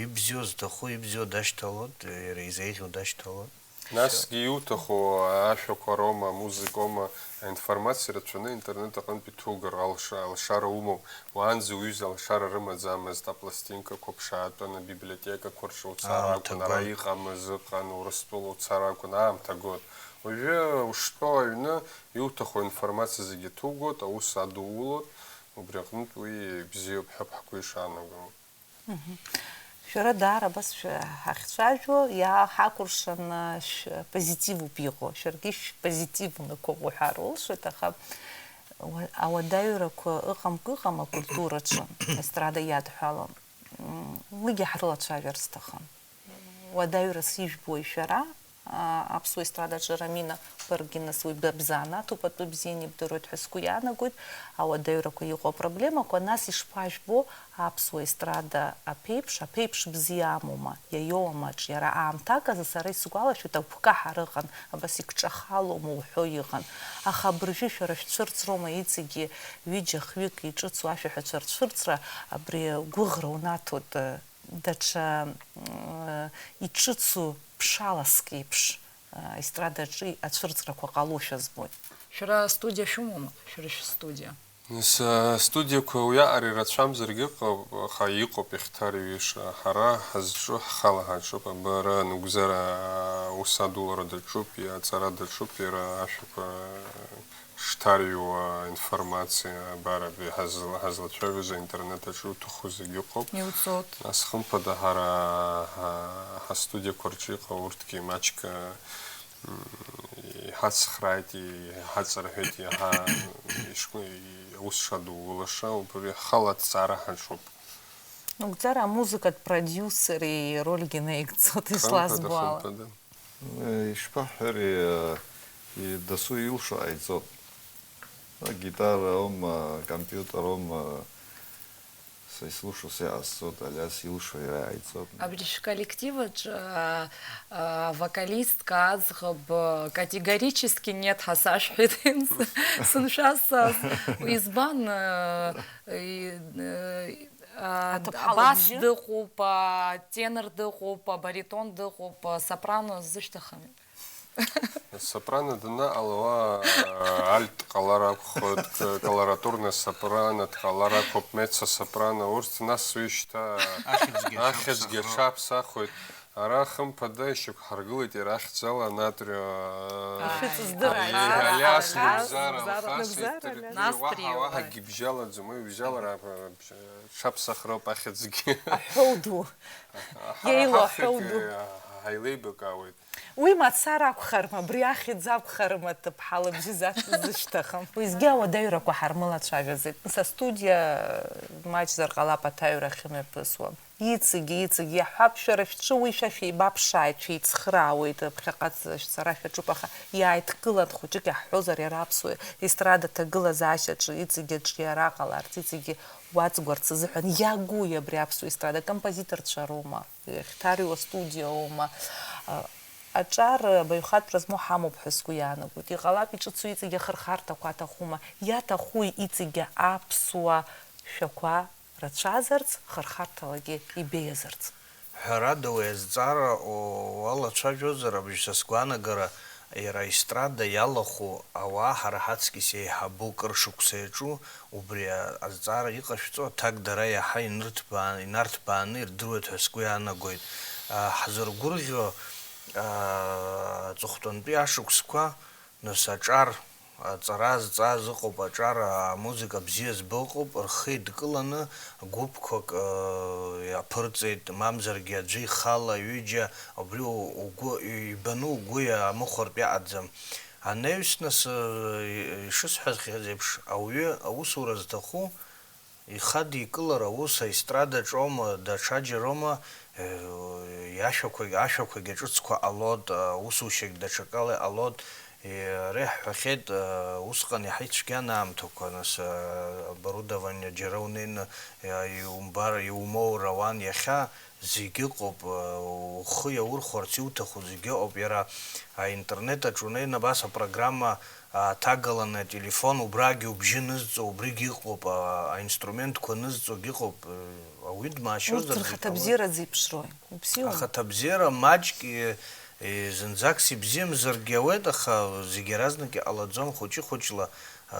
ибзиоу зҭаху, ибзиоу дашьҭалоит, иара изеиӷьу дашьҭалоит. Насгьы иуҭаху ашәақәа роума, амузыкоума, аинформациа рацәаны аинтернет аҟынтә иҭугар алша-, алшара умоуп. Уаанӡа уҩыза алшара рымаӡамызт, апластинкақәа ԥшаатәын, абиблиотекақәа рҿы уцар Аамҭа акәын, ара гон. Иҟамыз ыҟан, Урыстәыла уцар акәын, аамҭа гон. Уажәы уштәоу аҩны иуҭаху аинформациа зегьы ҭугоит, аус адуулоит, убри аҟнытә уи бзиоуп ҳәа ҳгәы ишаанаго. Мгм. Шәара даара абас шәа-, ҳахьцәажәо, иааҳакәыршан, шә-, позитивуп иҟоу. Шәаргьы шәпозитивнықәоуп уҳәар улшоит, аха уа-, ауадаҩрақәа ыҟамкәа ыҟам акультураҿы, аестрада иадҳәалам. М, уигьы ҳрылацәажәар сҭахын. Уадаҩрас ижәбои шәара? А, аԥсуа естрадаҿы Рамина, баргьы нас уи ба-, бзанааҭуп, атәы бзианы ибдыруеит ҳәа сгәы иаанагоит, ауадаҩрақәа иҟоу апроблемақәа, нас ишԥажәбо аԥсуа естрада аԥеиԥш, аԥеиԥш бзиа амоума, иаиоуам аҿ, иара аамҭак азы сара исгәалашәоит, агәкаҳара ыҟан, абас икҿахалома уҳәо иҟан, аха абыржәы шәара шәцәырҵроума иҵегьы ҩыџьа-хҩык иҿыцу ашәаҳәацәа рцәырҵра, абри гәыӷра унаҭоит, даҽа, м, иҿыцу ԥшаласк еиԥш, а, естрадаҿы ацәырҵрақәа ҟалошәа збоит. Шәара астудиа шәымоума? Шәара шәыстудиа? Нас, а, студиақәа уиаҟара ирацәамзаргьы ыҟоуп, аха иҟоуп иахьҭарҩыша. Ҳара ҳазҿу ҳхала ҳаҿуп, абра анугзар, а, аус адулара даҿуп, иаҵара даҿуп, иара ашәақәа шҭарҩуа информациа, абар, абри ҳазла-, ҳазлацәажәоз аинтернет аҿы иуҭаху зегьы ыҟоуп. Иуҵот. Нас, хымԥада, ҳара ҳа-, ҳастудиақәа рҿы иҟоу урҭгьы маҷк, м, иҳацхрааит, иҳаҵарҳәеит, иаҳа ишгәы-, аус шадулаша, убри ҳхала аҭҵаара ҳаҿуп. Нугӡара амузыкатә продиусер ирольгьы наигӡоит, ислазбо ала. Хымԥада, хымԥада. Э, ишԥаҳҳәари, э, и-, дасу илшо ҟаиҵоит. Ну, гитара аума, компьютер аума, са исылшо сеиҟасҵоит, Алиас илшо иара иааиҵоит. Абри шәколлектив аҿы, а, а, вокалистка аӡӷаб, а, категорически нет ҳәа сашәҳәеит, сыншәасҵас. Избан, а, и-, а, Аҭыԥҳа бас лыбжьы? Дыҟоуп, а, тенор дыҟоуп, а, баритон дыҟоуп, а, сопрано ззышьҭахым. Сопрано данаҟало, уа, альт дҟалар акәхоит, к-, колоратурное сопрано дҟалар акәхап, меццо-сопрано, урҭ нас уи шьҭа ахьӡгьы ахьӡгьы аҽаԥсахроуп. Аҽаԥсахуеит. Ара, хымԥада, ишьақәҳаргылеит иара ахьӡала Натрио. Ишәыцыздырааит. Али-, Алиас Алиас Нугзар Нугзар Алхас, Алхас, Натрио. Уаҳа, уаҳагьы бжьалаӡом, уи бжьалара, б-, б-, аҽаԥсахроуп ахьӡгьы. Аҳәоу ду. Ҳара еилоу ҳахьӡ аҳәоу ду. Ҳаилеибакаауеит. Уи мацара акәхарым, абри ахьӡ акәхарым, аҭыԥҳа лыбжьы ззышьҭахым. Уеизгьы ауадаҩрақәа ҳармылацәажәаӡеит. Нас астудиа маҷзар ҟалап аҭаҩра ахьымҩаԥысуа. Иҵегьы, иҵегьы иаҳҳәап, шәара шәҿы уи шәа шәеибаԥшааит, шәеицхраауеит, ԥхьаҟа шәцара шәаҿуп, аха иааидкылан хәыҷык иаҳҳәозар, иара аԥсуа естрада ҭагылазаашьаҿы иҵегьы аҿиара ҟаларц, иҵегьы уаҵгәарц азыҳәан иагуи абри аԥсуа естрада, композиторцәа роума? Иахьҭарҩуа студиа аума? А, аҿар абаҩхатәра змоу ҳамоуп ҳәа сгәы иаанагоит. Иҟалап, иҿыцу иҵегьы ахырхарҭақәа аҭахума? Иаҭахуи иҵегьы аԥсуа шәақәа рацәазарц, хырхарҭалагьы ибеиазарц? Ҳәарада, уи азҵаара у-, уалацәажәозар, абжь са сгәаанагара, иара аестрада иалахәу ауаа ҳара ҳаҵкьыс еиҳабу кыр шықәса иаҿу, убри а-, азҵаара иҟашәҵо аҭак дара иаҳа инырҭбаа-, инарҭбааны ирдыруеит ҳәа сгәы иаанагоит. А, ҳзыргәырӷьо, а, аҵыхәтәантәи ашықәсқәа, нас аҿар, аҵара зҵаз ыҟоуп, аҿар, амузыка бзиа збо ыҟоуп, рхы еидкыланы гәыԥқәак, а, иаԥырҵеит, мамзаргьы аӡәы ихала, ҩыџьа, убри у-, угәы, ибаны угәы иамыхәартә иаҟаӡам. Анаҩс, нас, э, ишысҳәахьаз еиԥш, ауаҩы аусура зҭаху ихадикылар аус аестрадаҿоума, даҽаџьароума, э, иашәақәагь-, ашәақәагьы ҿыцқәа ҟалоит, аусушьагь даҽакала иҟалоит. Э, ара иаҳҳәахьеит, э, усҟан иаҳа ицәгьан аамҭақәа, нас, э, оборудование џьара унеины, э, иумбар, иумоур ауан, иахьа зегьы ыҟоуп, э, ухы иаурхәарц иуҭаху зегьы ыҟоуп, иара аинтернет аҿы унеины абас апрограмма, а, ҭагаланы ателефон убрагьы убжьы нызҵо, убригьы ыҟоуп, а, аинструментқәа нызҵогьы ыҟоуп, э, ауаҩы дмаашьозаргьы ҟалоит. Урҭ рхаҭабзиара зеиԥшрои? Ибзиоума? Ахаҭабзиара маҷк, э, э, зынӡакс ибзиамзаргьы ауеит, аха зегь иаразнак иҟалаӡом, хәыҷы-хәыҷла, э,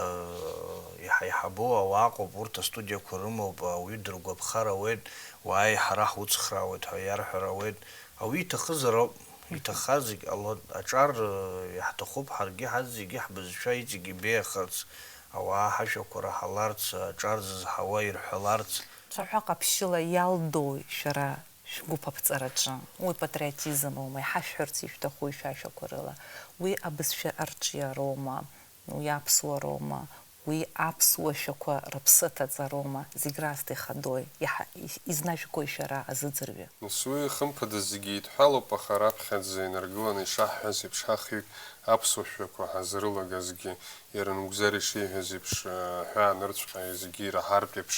иҳа-, иҳабоу ауаа ыҟоуп, урҭ астудиақәа рымоуп, ауаҩы дыргәаԥхар ауеит, уааи, ҳара ҳуцхраауеит ҳәа иарҳәар ауеит. Ауаҩы иҭахызар ауп, иҭаххар зегь ҟалоит. Аҿар, э, иаҳҭахуп ҳаргьы ҳазегьы ҳбызшәа иҵегь ибеиахарц, ауаа ҳашәақәа раҳаларц, аҿар зызҳауа ирҳәаларц. Цәаҳәа ҟаԥшьыла иалдои шәара шәгәыԥ аԥҵараҿы? Уи патриотизм аума, иҳашәҳәарц ишәҭаху шәашәақәа рыла? Уи абызшәа арҿиароума? Уи аԥсуароума, уи аԥсуа шәақәа рыԥсы аҭаҵароума, зегь раасҭа ихадои, иаҳа-, и-, изнашәгои шәара, азыӡырҩы? Нас уи, хымԥада, зегьы еидҳәалоуп, аха раԥхьаӡа инаргыланы ишаҳҳәаз еиԥш, ҳахҩык аԥсуа шәақәа ҳазрылагазгьы, иара Нугзар ишиҳәаз еиԥш, аҳәаанырцәҟа зегьы ираҳартә еиԥш,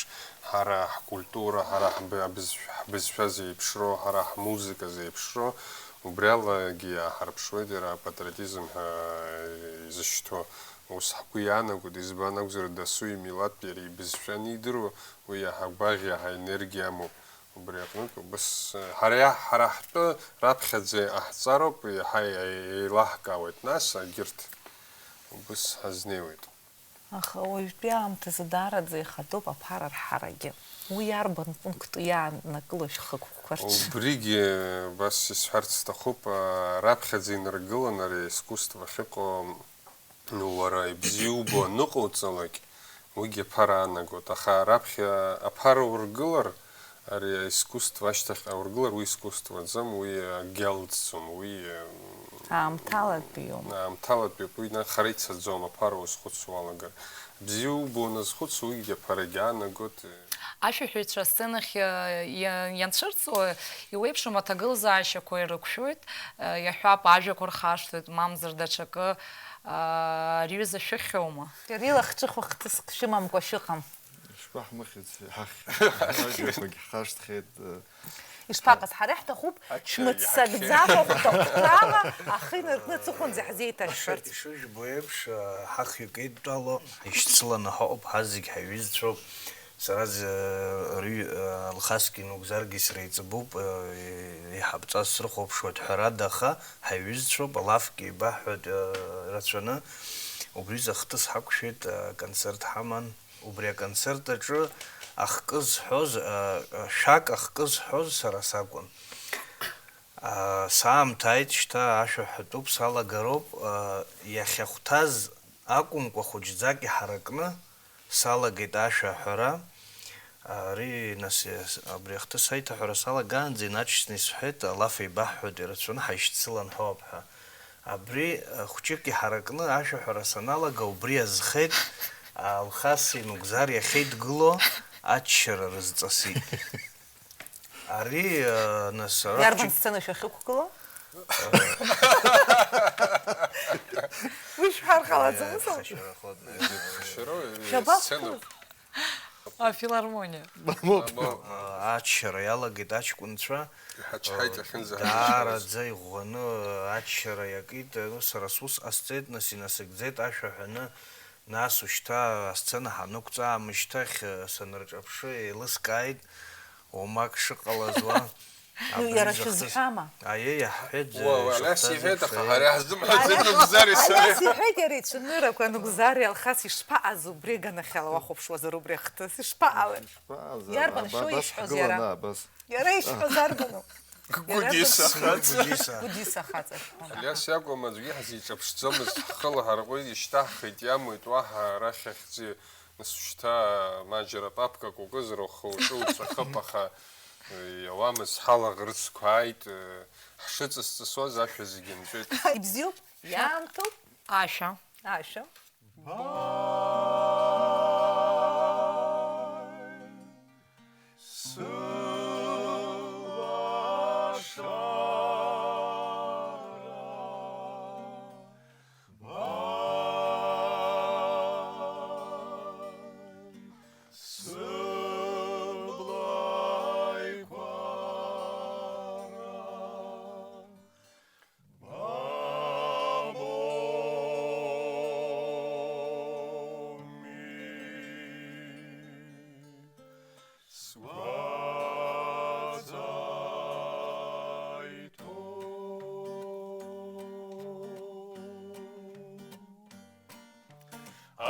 ҳара ҳкультура, ҳара ҳб-, абызшә-, ҳбызшәа зеиԥшроу, ҳара ҳмузыка зеиԥшроу, убриалагьы иааҳарԥшуеит иара апатриотизм ҳәа изышьҭоу. Ус ҳгәы иаанагоит, избан акәзар, дасу имилаҭтәи иара ибызшәа анидыруа, уи иаҳа гәаӷь, иаҳа енергиа амоуп. Убри аҟнытә, убыс, ҳара иаҳ-, ҳара ҳтәы раԥхьаӡа иҟаҳҵароуп, иаҳа еилаҳкаауеит, нас, агьырҭ убыс ҳазнеиуеит. Аха уажәтәи аамҭазы даараӡа ихатәуп аԥара рҳарагьы. Уи арбан пункт иааннакыло шәхықәкқәа рҿы? Убригьы, абас исҳәарц сҭахуп, а, раԥхьаӡа инаргылан ари аискусство ахьыҟоу, уара ибзиа убо аныҟауҵалак, уигьы аԥара аанагоит. Аха раԥхьа аԥара ургылар, ари аискусство ашьҭахьҟа ургылар, уи искусстваӡам, уи акгьы алҵӡом, уи, м, аамҭалатәиуп. Аамҭалатәиуп, уи хара ицаӡом, аԥара уазхәыцуа уалагар. Бзиа убо уназхәыцуа, уигьы аԥарагьы аанагоит. Ашәаҳәаҩцәа асценахь, э, иа-, ианцәырҵуа, иуеиԥшым аҭагылазаашьақәа ирықәшәоит, э, иаҳҳәап, ажәақәа рхашҭуеит, мамзар даҽакы, Аа, ари ҩыза шәыхьоума? Иара илахҿыху хҭыск шәымамкәа шәыҟам. Ишԥаҳмыхьыц, ҳахь ажәақәагь ҳхашҭхьеит. Ишԥаҟаз, ҳара иаҳҭахуп, ачча шәмыццакӡакәа иаҳахьеит. Хәҭа-хәҭала ахы инаркны аҵыхәанӡа ҳзеиҭашәҳәарц. Ишыжәбо еиԥш, ҳахҩык еидтәало, ишьцыланы ҳаҟоуп, ҳазегь ҳаҩызцәоуп. Сара зы, рҩ-, Алхасгьы Нугзаргьы среиҵбуп, еиҳабҵас срыхәаԥшуеит, ҳәарада, аха ҳаҩызцәоуп, алафгьы еибаҳҳәоит, рацәаны. Убри зыхҭыс ҳақәшәеит, аконцерт ҳаман. Убри аконцерт аҿы ахкы зҳәоз, шәак ахкы зҳәоз сара сакәын. Саамҭа ааит, шьҭа ашәа ҳәатәуп, салагароуп, иахьахәҭаз акәымкәа, хәыҷӡак иҳаракны салагеит ашәа аҳәара. Ари, нас, абри ахҭыс аиҭаҳәара салагаанӡа инаҵшьны исҳәеит, алаф еибаҳҳәоит, ирацәаны ҳаишьцылан ҳәоуп ҳәа. Абри, хәҷык иҳаракны ашәаҳәара саналага, убри азхеит, Алхаси Нугзар иахьеидгыло аччара рызҵасит. Ари, э, нас, ара Иарбан хәҷык- сцена шәахьықәгыло? Уи шәҳәар ҟалаӡомызт? Иахьа шәара ходна. Шәара, э, Шәабаҟоу? Сцена. Афилармониа. Мамоу. Э, аччара иалагеит аҷкәынцәа. Иҳачҳаит Э, ахьынӡаҳамышьҭуаз. Даараӡа иӷәӷәаны, э, аччара иакит. Э, ну, сара сус ҟасҵеит, нас инасыгӡеит ашәа ҳәаны. Нас ушьҭа асцена ҳанықәҵа аамышьҭахь, э, санырҿаԥшы, еилыскааит, уамак шыҟалаз уа. Ну, Абри иара изахҭыс- шәызҳәама? Аиеи, иаҳҳәеит, Уа, уа, Алиас зыхҭаз иҳәеит, аха иахьцалак. Ҳариа ҳзымҳәаӡеит Алиас, Нугзари сареи. Алиас иҳәеит, иара ицәанырақәа Нугзари Алхас ишԥаҟаз убри аганахьала уахәаԥшуазар убри ахҭыс, ишԥаҟалеи? Ишԥаҟаз, Иарбан аба-, шәоу абас ишәҳәоз ҳгыланы, иара? Абас. Иара ишәҳәоз арбану? Гәдиса Иара ахаҵа. Гәдиса. Гәдиса ахаҵа. Алиас иакәым, аӡәгьы ҳзиҿаԥшӡомызт, ҳхы лаҳарҟәит, ишьҭаҳхит, иамуит, уаҳа арахь ахьӡы, нас шьҭа маџьара папкак укызар, ухы-уҿы уҵәахып, аха, э, иауамызт, ҳалаӷырӡқәа ааит, э, ҳшыҵыс-ҵысуаз ашәа зегьы нҵәеит. Ибзиоуп, иаамҭоуп. Ашәа. Ашәа. Сылашара, баи, сыбла еиқәара, бабоми. Сгәаҵаиҭо.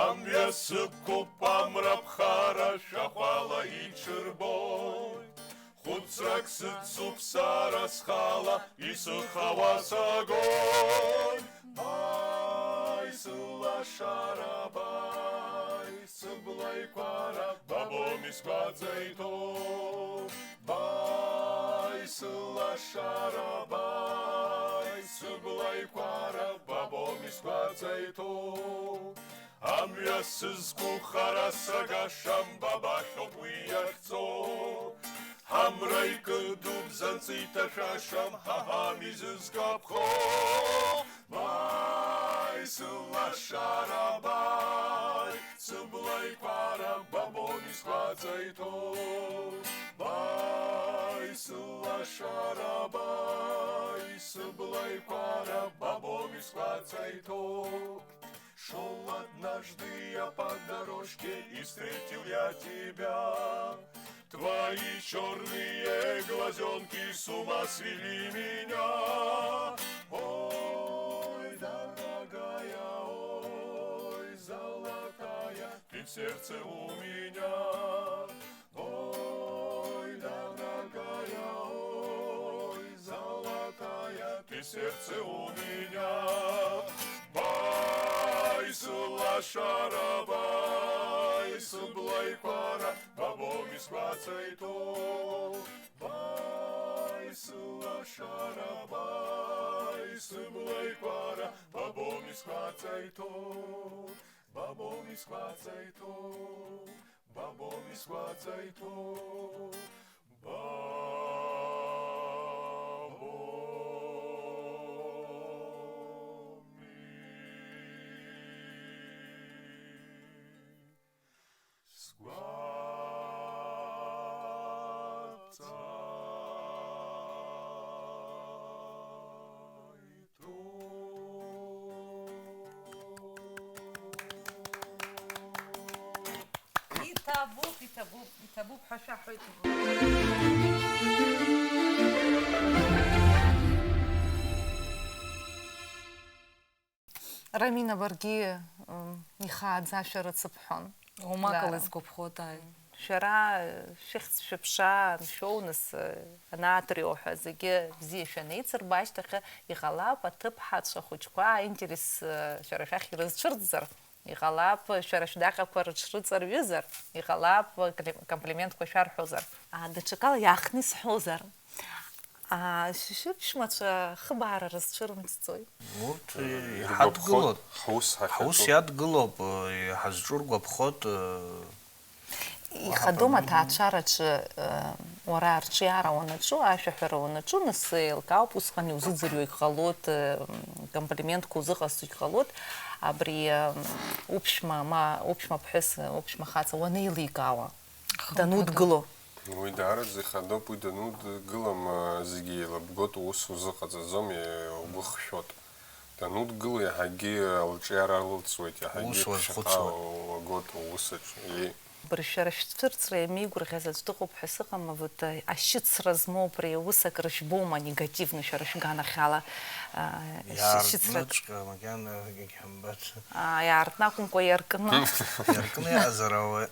Амҩа сықәуп, амра ԥхара шәахәала иҽырбоит. Хәыцрак сыцуп сара схала, исыхауа сагоит. Баи, сылашара, баи, сыбла еиқәара, бабоми сгәаҵа иҭоу. Баи, сылашара, баи, сыбла еиқәара, бабоми сгәаҵа иҭоу. Амҩа сызқәу хара сагашам, бабахьоуп уи иахьцо. Ҳамра икыдуп, бзанҵы иҭашәашам, ҳа ҳами зызкаԥхо. Баи, сылашара, баи, сыбла еиқәара, бабоми сгәаҵа иҭоу. Баи, сылашара, баи, сыбла еиқәара, бабоми сгәаҵа иҭоу. Шел однажды я по дорожке и встретил я тебя. Твои чёрные глазёнки с ума свели меня. Ой, дорогая, ой, золотая, ты в сердце у меня. Ой, дорогая, ой, золотая, ты в сердце у меня. Баи, сылашара, баи, сыбла еиқәара, бабоми сгәаҵа иҭоу. Баи, сылашара, баи, сыбла еиқәара, бабоми сгәаҵа иҭоу. Бабоми сгәаҵа иҭоу. Бабоми сгәаҵа иҭоу, бабоми. Иҭабуп, иҭабуп ҳәа шәаҳәоит. Рамина, баргьы, м, ихааӡа шәарыцыԥхон. Уамак ала Дара. Изгәаԥхоит, ааи. Шәара, шәыхьӡ-шәыԥша аншәоу, нас, анааҭриуа ҳәа зегьы бзиа шәанеицырба ашьҭахь, иҟалап, аҭыԥҳацәа хәыҷқәа аинтерес, шәара шәахь ирызцәырҵзар, иҟалап, шәара шәдаҟьақәа рыҽрыҵарҩызар, иҟалап, кли-, комплиментқәа шәарҳәозар. А, даҽакала иаахтны исҳәозар. Аа, шәы-, шәыԥшәмацәа хыбаара рызцәырымҵӡои? Урҭ, э, иргәаԥхоит, иҳадгылоит. Ҳаус ҳахьаҿу. Ҳаус иадгылоуп, э, ҳазҿу ргәаԥхоит, э, уаҳа Ихадоума проблема. Аҭаацәараҿы, э, уара арҿиара уанаҿу, ашәаҳәара уанаҿу, нас еилкаауп, усҟан иузыӡырҩуагь ҟалоит, э, комплиментқәа узыҟасҵогь ҟалоит, абри, э, уԥшәма, ма уԥшәма ԥҳәыс, уԥшәма хаҵа уанеиликаауа, хымԥада. Данудгыло. Уи даараӡа ихадоуп, уи данудгылам, зегьы еилабгоит, уус узыҟаҵаӡом, угәы хшәоит. Данудгыло, иаҳагьы лҿиара лылҵуеит, иаҳагьы ус ԥхьаҟа уазхәыцуеит. Уагоит уус аҿы. Ии. Бара шәара шәцәырҵра иамеигәырӷьаз аӡә дыҟоуп ҳәа сыҟам, вот, ашьыцра змоу абри аус акры жәбома, негативны шәара шәганахьала, а, шьыцрак? Иаартныҵәҟьа, макьана егьҳамбац. Аа, иаартны акәымкәа, иаркны. Иаркны иаазар ауеит.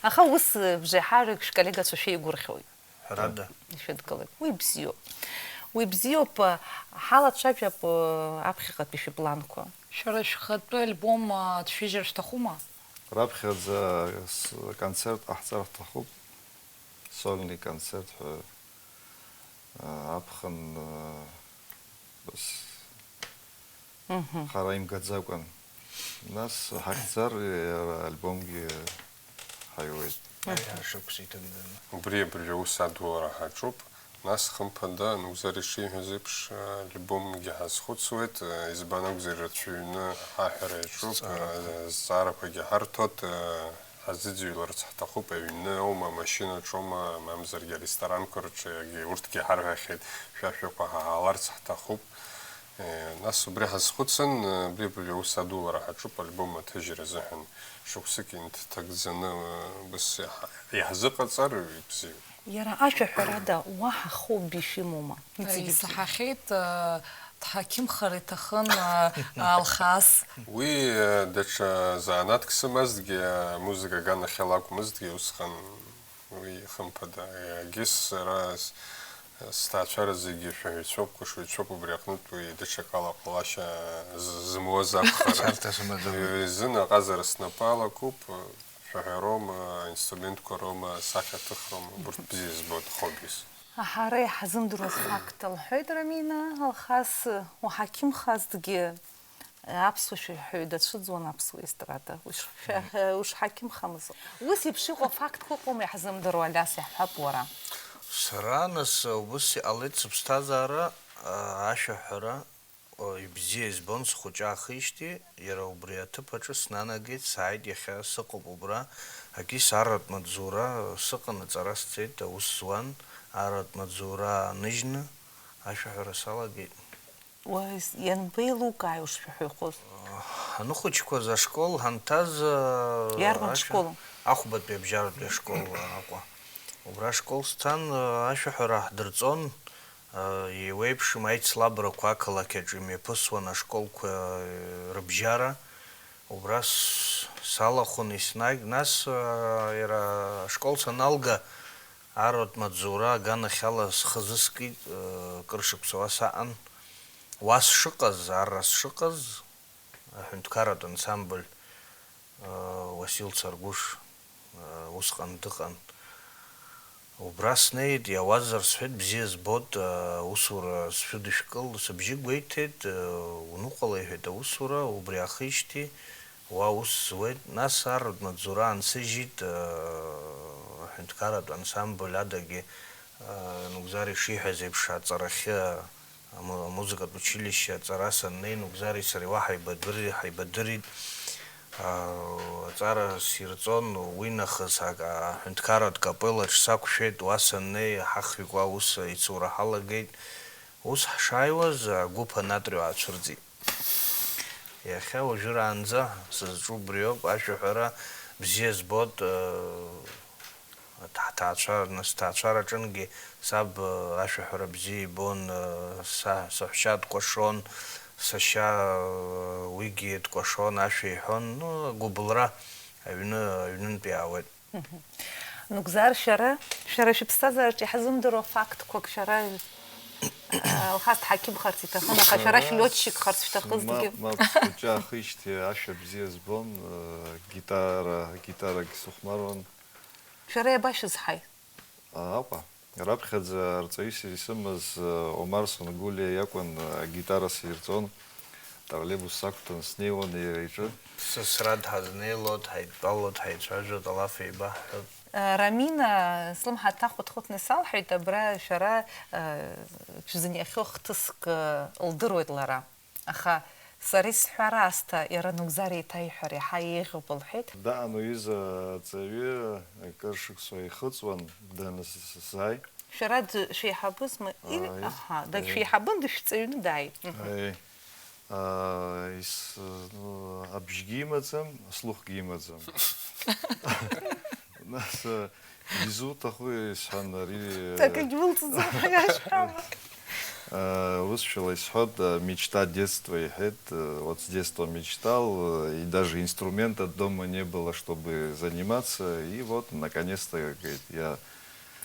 Аха ус бжеиҳарак шәколлегацәа шәеигәырӷьоит. Ҳәарада. Ишәыдгылоит. Уи бзиоуп. Уи бзиоуп, ҳалацәажәап, аԥхьаҟатәи шәыпланқәа. Шәара шәхатәы альбом, а, дшәыжьыр шәҭахума? Раԥхьаӡа с-, концерт ҟаҳҵар ҳҭахуп. Сольный концерт ҳәа, а, аԥхын, а, Бас. Мгм. Хара имгаӡакәан. Нас ҳахьӡар, иара альбомгьы ҳаиуеит. Аиҳа шықәса иҭагӡаны. Убри абыржәы аус адулара ҳаҿуп. Нас, хымԥада, Нугзар ишиҳәаз еиԥш, альбомгьы ҳазхәыцуеит, избан акәзар, ирацәаҩны аҳәара иаҿуп, зҵаарақәа. Зҵаарақәагьы ҳарҭоит. Ҳазыӡырҩларц ҳҭахуп, аҩны аума, амашьынаҿоума, мамзаргьы аресторанқәа рҿы, егьи урҭгьы ҳарҳәахьеит, шәа шәақәа ҳаҳаларц ҳҭахуп. Е, нас убри ҳазхәыцын, абри абыржәы аус адулара ҳаҿуп, альбом аҭыжьра азыҳәан шықәсык инҭҭагӡаны, е, убас иаҳ-, иаҳзыҟаҵар ибзиоуп. Иара ашәаҳәарада уаҳа хобби шәымоума? Иҵегьы бзиа. Исаҳахьеит, э, дҳақьымхар иҭахын, э, Алхас. Уи, э, даҽа заанаҭк сымазҭгьы, амузыка аганахьала акәмызҭгьы, усҟан уи, хымԥада, егьыс сара с-, сҭаацәара зегьы шәаҳәаҩцәоуп, кәашаҩцәоуп, убри аҟнытә уи даҽакала ҟалашьа з-, зымуаз акәхарын. Царҭа сымаӡам. Уи азын аҟазара снапы алакуп. Шәаҳәароума, аинструментқәа роума, асахьаҭыхроума, урҭ бзиа збоит, хоббис. Ҳара иҳзымдыруаз факт лҳәеит Рамина, Алхас уҳақьымхазҭгьы, аԥсуа шәаҳәаҩ дацәыӡуан аԥсуа естрада. Ушҳақьымхамыз. Ус еиԥш иҟоу афактқәа ыҟоума иаҳзымдыруа, Алиас, иаҳҳәап уара. Сара, нас, убыс иҟалеит сыԥсҭазаара, ашәаҳәара. Ибзиа избон схәыҷаахижьҭеи, иара убри аҭыԥ аҿы снанагеит, сааит иахьа сыҟоуп убра, акис арратә маҵзура сыҟан, аҵара сцеит, аус зуан, арратә маҵзура ааныжьны ашәаҳәара салагеит. Уа, ианбеилукааи ушшәаҳәахоз? Ҳаныхәыҷқәаз ашкол ҳанҭаз, Иарбан ашәа-, школ? Ахәбатәи абжьаратәи ашкол Аҟәа. Убра ашкол сцан, ашәаҳәара ҳдырҵон. Еиуеиԥшым аицлабрақәа ақалақь аҿы имҩаԥысуан ашколқәа рыбжьара. Убра с-, салахәын еснагь. Нас, иара ашкол саналга, арратә маҵзура аганахьала схы азыскит, кыр шықәса уа саҟан. Уа сшыҟаз, арра сшыҟаз, аҳәынҭқарратә ансамбль, Уасил Царгәыш, усҟан дыҟан. Убра снеит, иауазар сҳәеит, бзиа збоит, аусура сшәыдышәкыл, сыбжьы гәеиҭеит, уныҟәала, иҳәеит аусура, убри аахижьҭеи уа ус зуеит. Нас арратә маҵзура аансыжьит, аҳәынҭқарратә ансамбль адагьы, Нугзар ишиҳәаз еиԥш, аҵарахьы Аму-, амузыкатә училишьче аҵара саннеи, Нугзари сареи уа ҳаибадырри-, ҳаибадырит. Аа, аҵара сирҵон, уи нахыс ак-, аҳәынҭқарратә капеллаҿ сақәшәеит, уа саннеи, ҳахҩык уа аус ицура ҳалагеит. Ус ҳшааиуаз, агәыԥ анатәи аацәырҵит. Иахьа уажәраанӡа сызҿу убриоуп, ашәаҳәара бзиа збоит, аа, Ҳҭаацәа, нас ҭаацәараҿынгьы саб, э, ашәаҳәара бзиа ибон, э, са, саҳәшьа дкәашон, сашьа, э, уигьы дкәашон, ашәа иҳәон, ну, гәыбылра аҩны, аҩнынтә иаауеит. Нугзар, шәара, шәара шәыԥсҭазаараҿы иҳазымдыруа фактқәак шәара, э, Алхас дҳақьымхарц иҭахын, аха шәара шәлиотчикхарц шәҭахызҭгьы. Мап, мап, схәыҷы аахижьҭеи ашәа бзиа збон, э, гитара, гитарагь сыхәмаруан. Шәара иабашәызҳаи? Аҟәа. Раԥхьаӡа арҵаҩыс исымаз, э, Омар Сонгулиа иакәын, э, агитара сирҵон, троллейбус сақәтәан снеиуан иара иҿы. Сасра дҳазнеилоит, ҳаидтәалоит, ҳаицәажәоит, алаф еибаҳҳәоит. Э, Рамина, слымҳа дҭахәыҭхәыҭны салҳәеит, абра шәара, э, шәзыниахьоу хҭыск, э, лдыруеит лара. Аха сара исҳәар аасҭа, иара Нугзар еиҭаиҳәар иаҳа еиӷьуп, лҳәеит. Даан уҩыза аҵаҩы акыр шықәса ихыҵуан данысзааи. Шәара д-, шәеиҳабызма? Или, ааи, аҳа, ааи. Дагьшәеиҳабын, дышәҵаҩны дааит. Мгм. Ааи. Аа, ис-, ну, абжьгьы имаӡам, аслухгьы имаӡам. Нас, э, изуҭаху исҳәан, ари, э, Акагь мылҵӡом ҳәа иашәҳәама? Э, усшәала исҳәоит, э, мечта детства иҳәеит, э, вот с детства мечтал, э, и даже инструмента дома не было, чтобы заниматься, и вот, наконец-то, говорит, я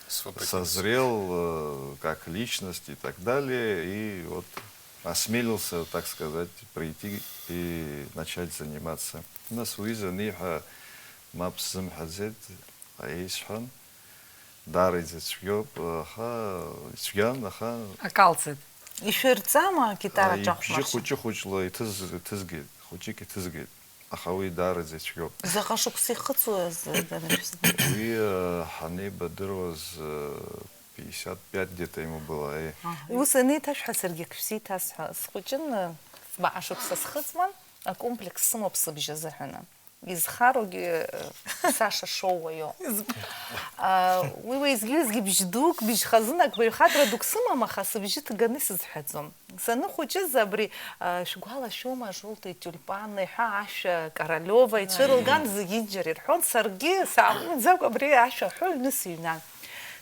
Освободился. Созрел, э, как личность и так далее, и вот осмелился, так сказать, прийти и начать заниматься. Нас уи изы аниҳәа, мап сзымҳәаӡеит, исҳәан, даара изыцәгьоуп, аха, ицәгьан, аха Акалҵит. Ишәырҵама агитара а, ибжьы аҿахәмаршьа? Хәыҷы-хәыҷла иҭыз-, иҭызгеит, хәыҷык иҭызгеит, аха уи даараӡа ицәгьоуп. Заҟа шықәса ихыҵуаз, э, данышәзыҳәа? Уи, э, ҳанеибадыруаз, э, пятьдесят пять где-то ему было, э. Аҳа. Ус анеиҭашәҳәа, саргьы ак шәзеиҭасҳәа. Схәыҷын, э, баҟа шықәса схыҵуан, акомплекс сымоуп сыбжьы азыҳәаны. Изхароугьы, э, Саша Шоуа иоуп. Изб- А, уи уеизгьы-уеизгьы бжь дук, бжь хазынак, баҩхатәра дук сымам, аха сыбжьы ҭганы исызҳәаӡом. Саныхәыҷыз абри, а, шәгәалашәома, «Жёлтые тюльпаны» ҳәа ашәа Королёва ицәырылган, зегьынџьара ирҳәон, саргьы сааҟәымҵӡакәа абри ашәа ҳәо аҩны сыҩнан.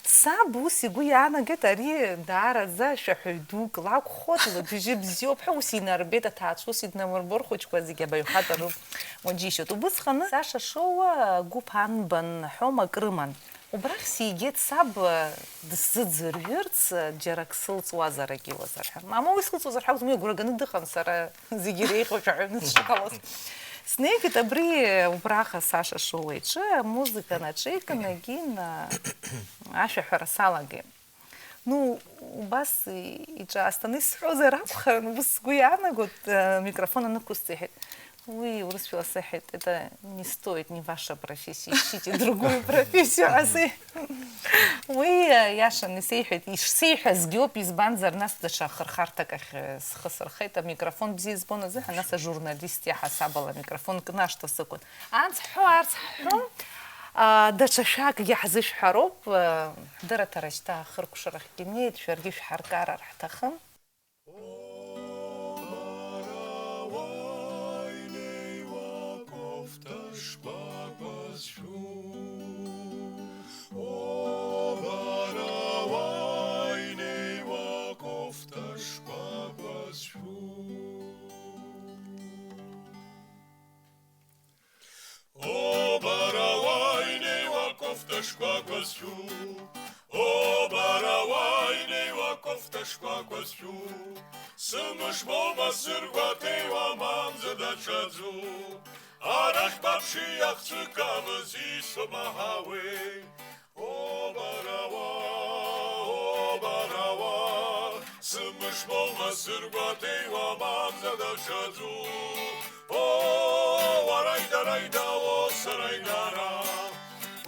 Саб ус игәы иаанагеит, ари даараӡа шәаҳәаҩ дук лакәхоит, лыбжьы бзиоуп ҳәа ус инарбеит, аҭаацәа ус иднамырбо, рхәыҷқәа зегьы абаҩхатәра рымоуџьышьоит. Убысҟаны Саша Шоуа гәыԥ анбан ҳәома акрыман. Убрахь сигеит саб дысзыӡырҩырц, џьарак сылҵуазар егьиуазар ҳәа. Мама уи сылҵуазар ҳәа акәӡам, уи агәра ганы дыҟан, сара зегьы иреиӷьу шәаҳәаны сшыҟалоз. Снеигеит абри убраҟа Саша Шоуа иҿы, амузыка наҿеикын, егьин, а, ашәаҳәара салагеит. Ну, убас и-, иҿаасҭаны исҳәозар акәхарын, ус сгәы иаанагоит, а, амикрофон анықәысҵа иҳәеит. Уи урысшәала сыҳәеит, это не стоит, не ваша профессия, ищите другую профессию, ҳәа сеи-, Уи, э, иашаны исеиҳәеит, ишсеиҳәазгьы ауп, избанзар, нас даҽа ахырхарҭак ахь, э, схы сырхеит, амикрофон бзиа избон азыҳәан, нас ажурналист иаҳасабала амикрофон кны ашҭа сықәын. Анс ҳҳәо, арс ҳҳәо, а, даҽа шәакгьы ҳзышәҳәароуп, э, дара ҭарашьҭа ахыркәшарахьгьы неит, шәаргьы шәҳаркарар ҳҭахын. О, бара уаҩнеиуа кофҭа шкәакәа зшәу. О, бара уаҩнеиуа кофҭа шкәакәа зшәу. О, бара уаҩнеиуа кофҭа шкәакәа зшәу. О, бара уаҩнеиуа кофҭа шкәакәа зшәу. Сымыш боума сыргәаҭеиуа мамзар даҽаӡәу. Арахь баԥши, ахцәы камыз исоуп маҳауеи. О, бара уа, о, бара уа, сымыш боума сыргәаҭеиуа мамзар даҽаӡәу. О, уара идараида, о, сара идара. О,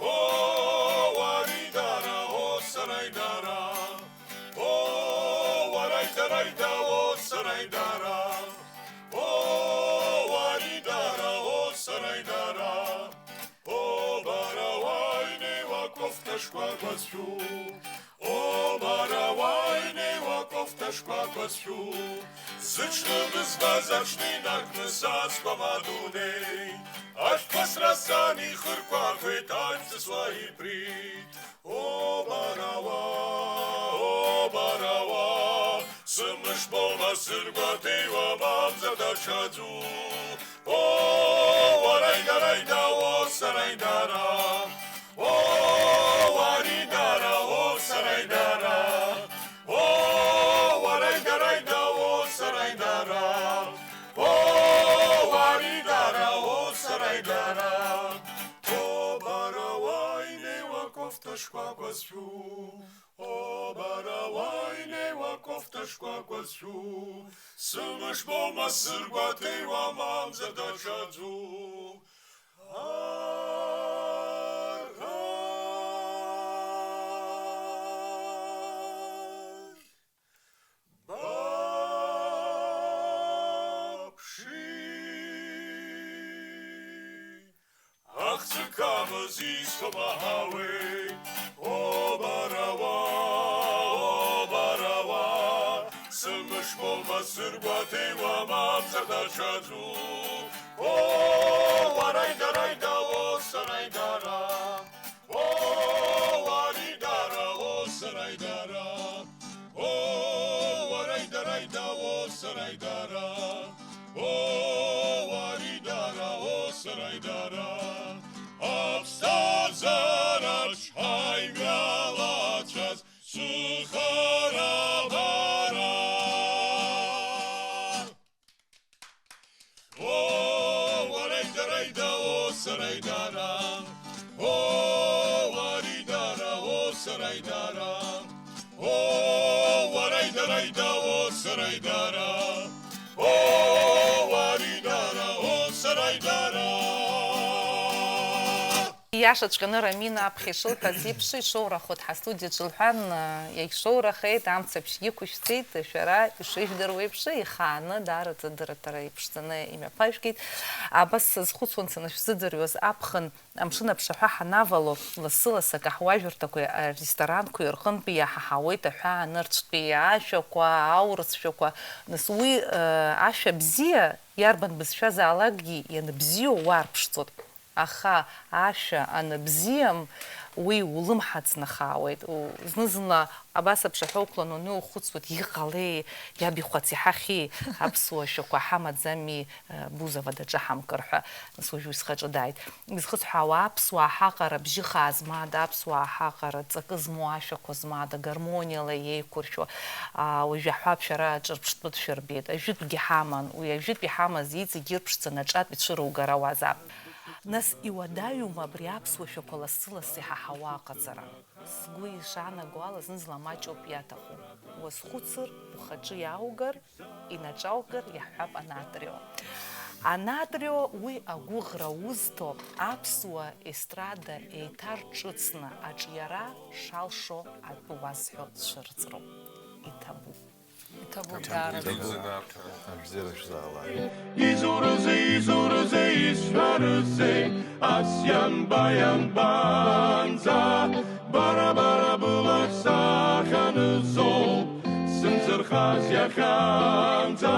уара идара, о, сара идара. О, уара идараида, о, сара идара. О, уара идара, о, сара идара. О, бара уаҩнеиуа кофҭа шкәакәа зшәу. О, бара уаҩнеиуа кофҭа Ашкәакәа зшәу, зыҽны бызбаз аҽны инаркны сасқәам адунеи. Ашәҭқәа сразҵан ихырқәахеит, ажәҵыс уа иприт. О, барауа, о, барауа, сымышбома, сыргәаҭеиуа, мамзар даҽаӡәу. О, уараидараида, о, сараидара. О, уаридара, о, сараидара. О, уараидараида, о, сараидара. О, уаридара, о, сараидара. О, барауа инеиуа кофта шкәакәа зшәу. О, барауа инеиуа кофта шкәакәа зшәу. Сымышбома, сыргәаҭеиуа, мамзар даҽаӡәу. Аррай, баԥши. Ахцыкамыз исҭом аҳауеи. О, барауа, о, барауа, сымышбома, сыргәаҭеиуа, мамзар даҽаӡәу. О, уараидараида, о, сараидара. О, уаридара, о, сараидара. О, уараидараида, о, сараидара. О, уаридара, о, сараидара. Аԥсҭазаараҿ ҳаҩналацәаз сыхарабара. О, уараидараида, о, сараидара. О, уаридара, о, сараидара. О, уараидараида, о, сараидара. О, уаридара, о, сараидара. Иашаҵәҟьаны Рамина аԥхьа ишылҭаз еиԥш ишоурахоит ҳастудиаҿы лҳәан, иагьшоурахеит, амцаԥшьгьы ықәышәҵеит, шәара ишыжәдыруа еиԥш, ихааны, даараӡа дырраҭара иԥшӡаны имҩаԥажәгеит. Абас сазхәыцуан санышәзыӡырҩуаз аԥхын, амшын аԥшаҳәа ҳанавало, лассы-лассы акаҳуажәырҭақәеи аресторанқәеи рҟынтәи иаҳаҳауеит аҳәаа нырцәтәи ашәақәа, аурысшәақәа. Нас уи, э, ашәа бзиа, иарбан бызшәазаалакгьы ианбзиоу уаарԥшӡоит. Аха ашәа аныбзиам, уи улымҳа ҵнахаауеит. У-, зны-зынла абас аԥшаҳәа уқәлан уаныухәыцуеит, иҟалеи, иабихәац иҳахьи, аԥсуа шәақәа ҳамаӡами, э, Бузова даҿаҳамкыр ҳәа, нас уажә уи схаҿы дааит. Изхысҳәаауа, аԥсуаа ҳаҟара бжьы хаа змада, аԥсуаа ҳаҟара ҵакы змоу ашәақәа змада, гармониала еиқәыршәо, а, уажә аҳәап шәара аҿырԥштәы дшәырбеит. Ажәытәгьы ҳаман, уи ажәытә иҳамаз иҵегь ирԥшӡаны аҿатә ицәыругар ауазаап. Нас иуадаҩума абри аԥсуа шәақәа лассы-лассы иҳаҳауа аҟаҵара? Сгәы ишаанаго ала, зны-зынла маҷуп иаҭаху. Уазхәыцыр, ухаҿы иааугар, инаҿаукыр, иаҳҳәап, анатрио. Анатрио уи агәыӷра узҭо аԥсуа естрада еиҭарҿыцны аҿиара шалшо атәы уазҳәо цәырҵроуп. Иҭабуп. Иҭабуп даараӡа. Абзиара шәзаалааит. Изурызеи, изурызеи, исҳәарызеи, ас ианба, ианбанӡа, бара, бара былахь сахьанызоуп, сымзырхаз иахьанӡа.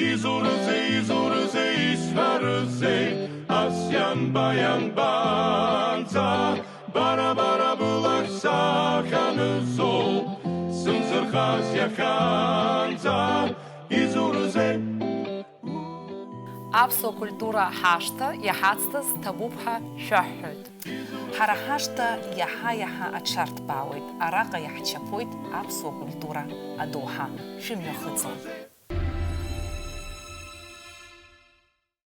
Изурызеи, изурызеи, исҳәарызеи, ас ианба, ианбанӡа, бара, бара былахь сахьанызоуп, сымзырхаз иахьанӡа, изурызеи? Аԥсуа культура ҳашҭа иҳацҭаз ҭабуп ҳәа шәаҳҳәоит. Ҳара ҳашҭа иаҳа-иаҳа аҽарҭбаауеит, араҟа иаҳчаԥоит аԥсуа культура адоуҳа. Шәымҩахыҵуа!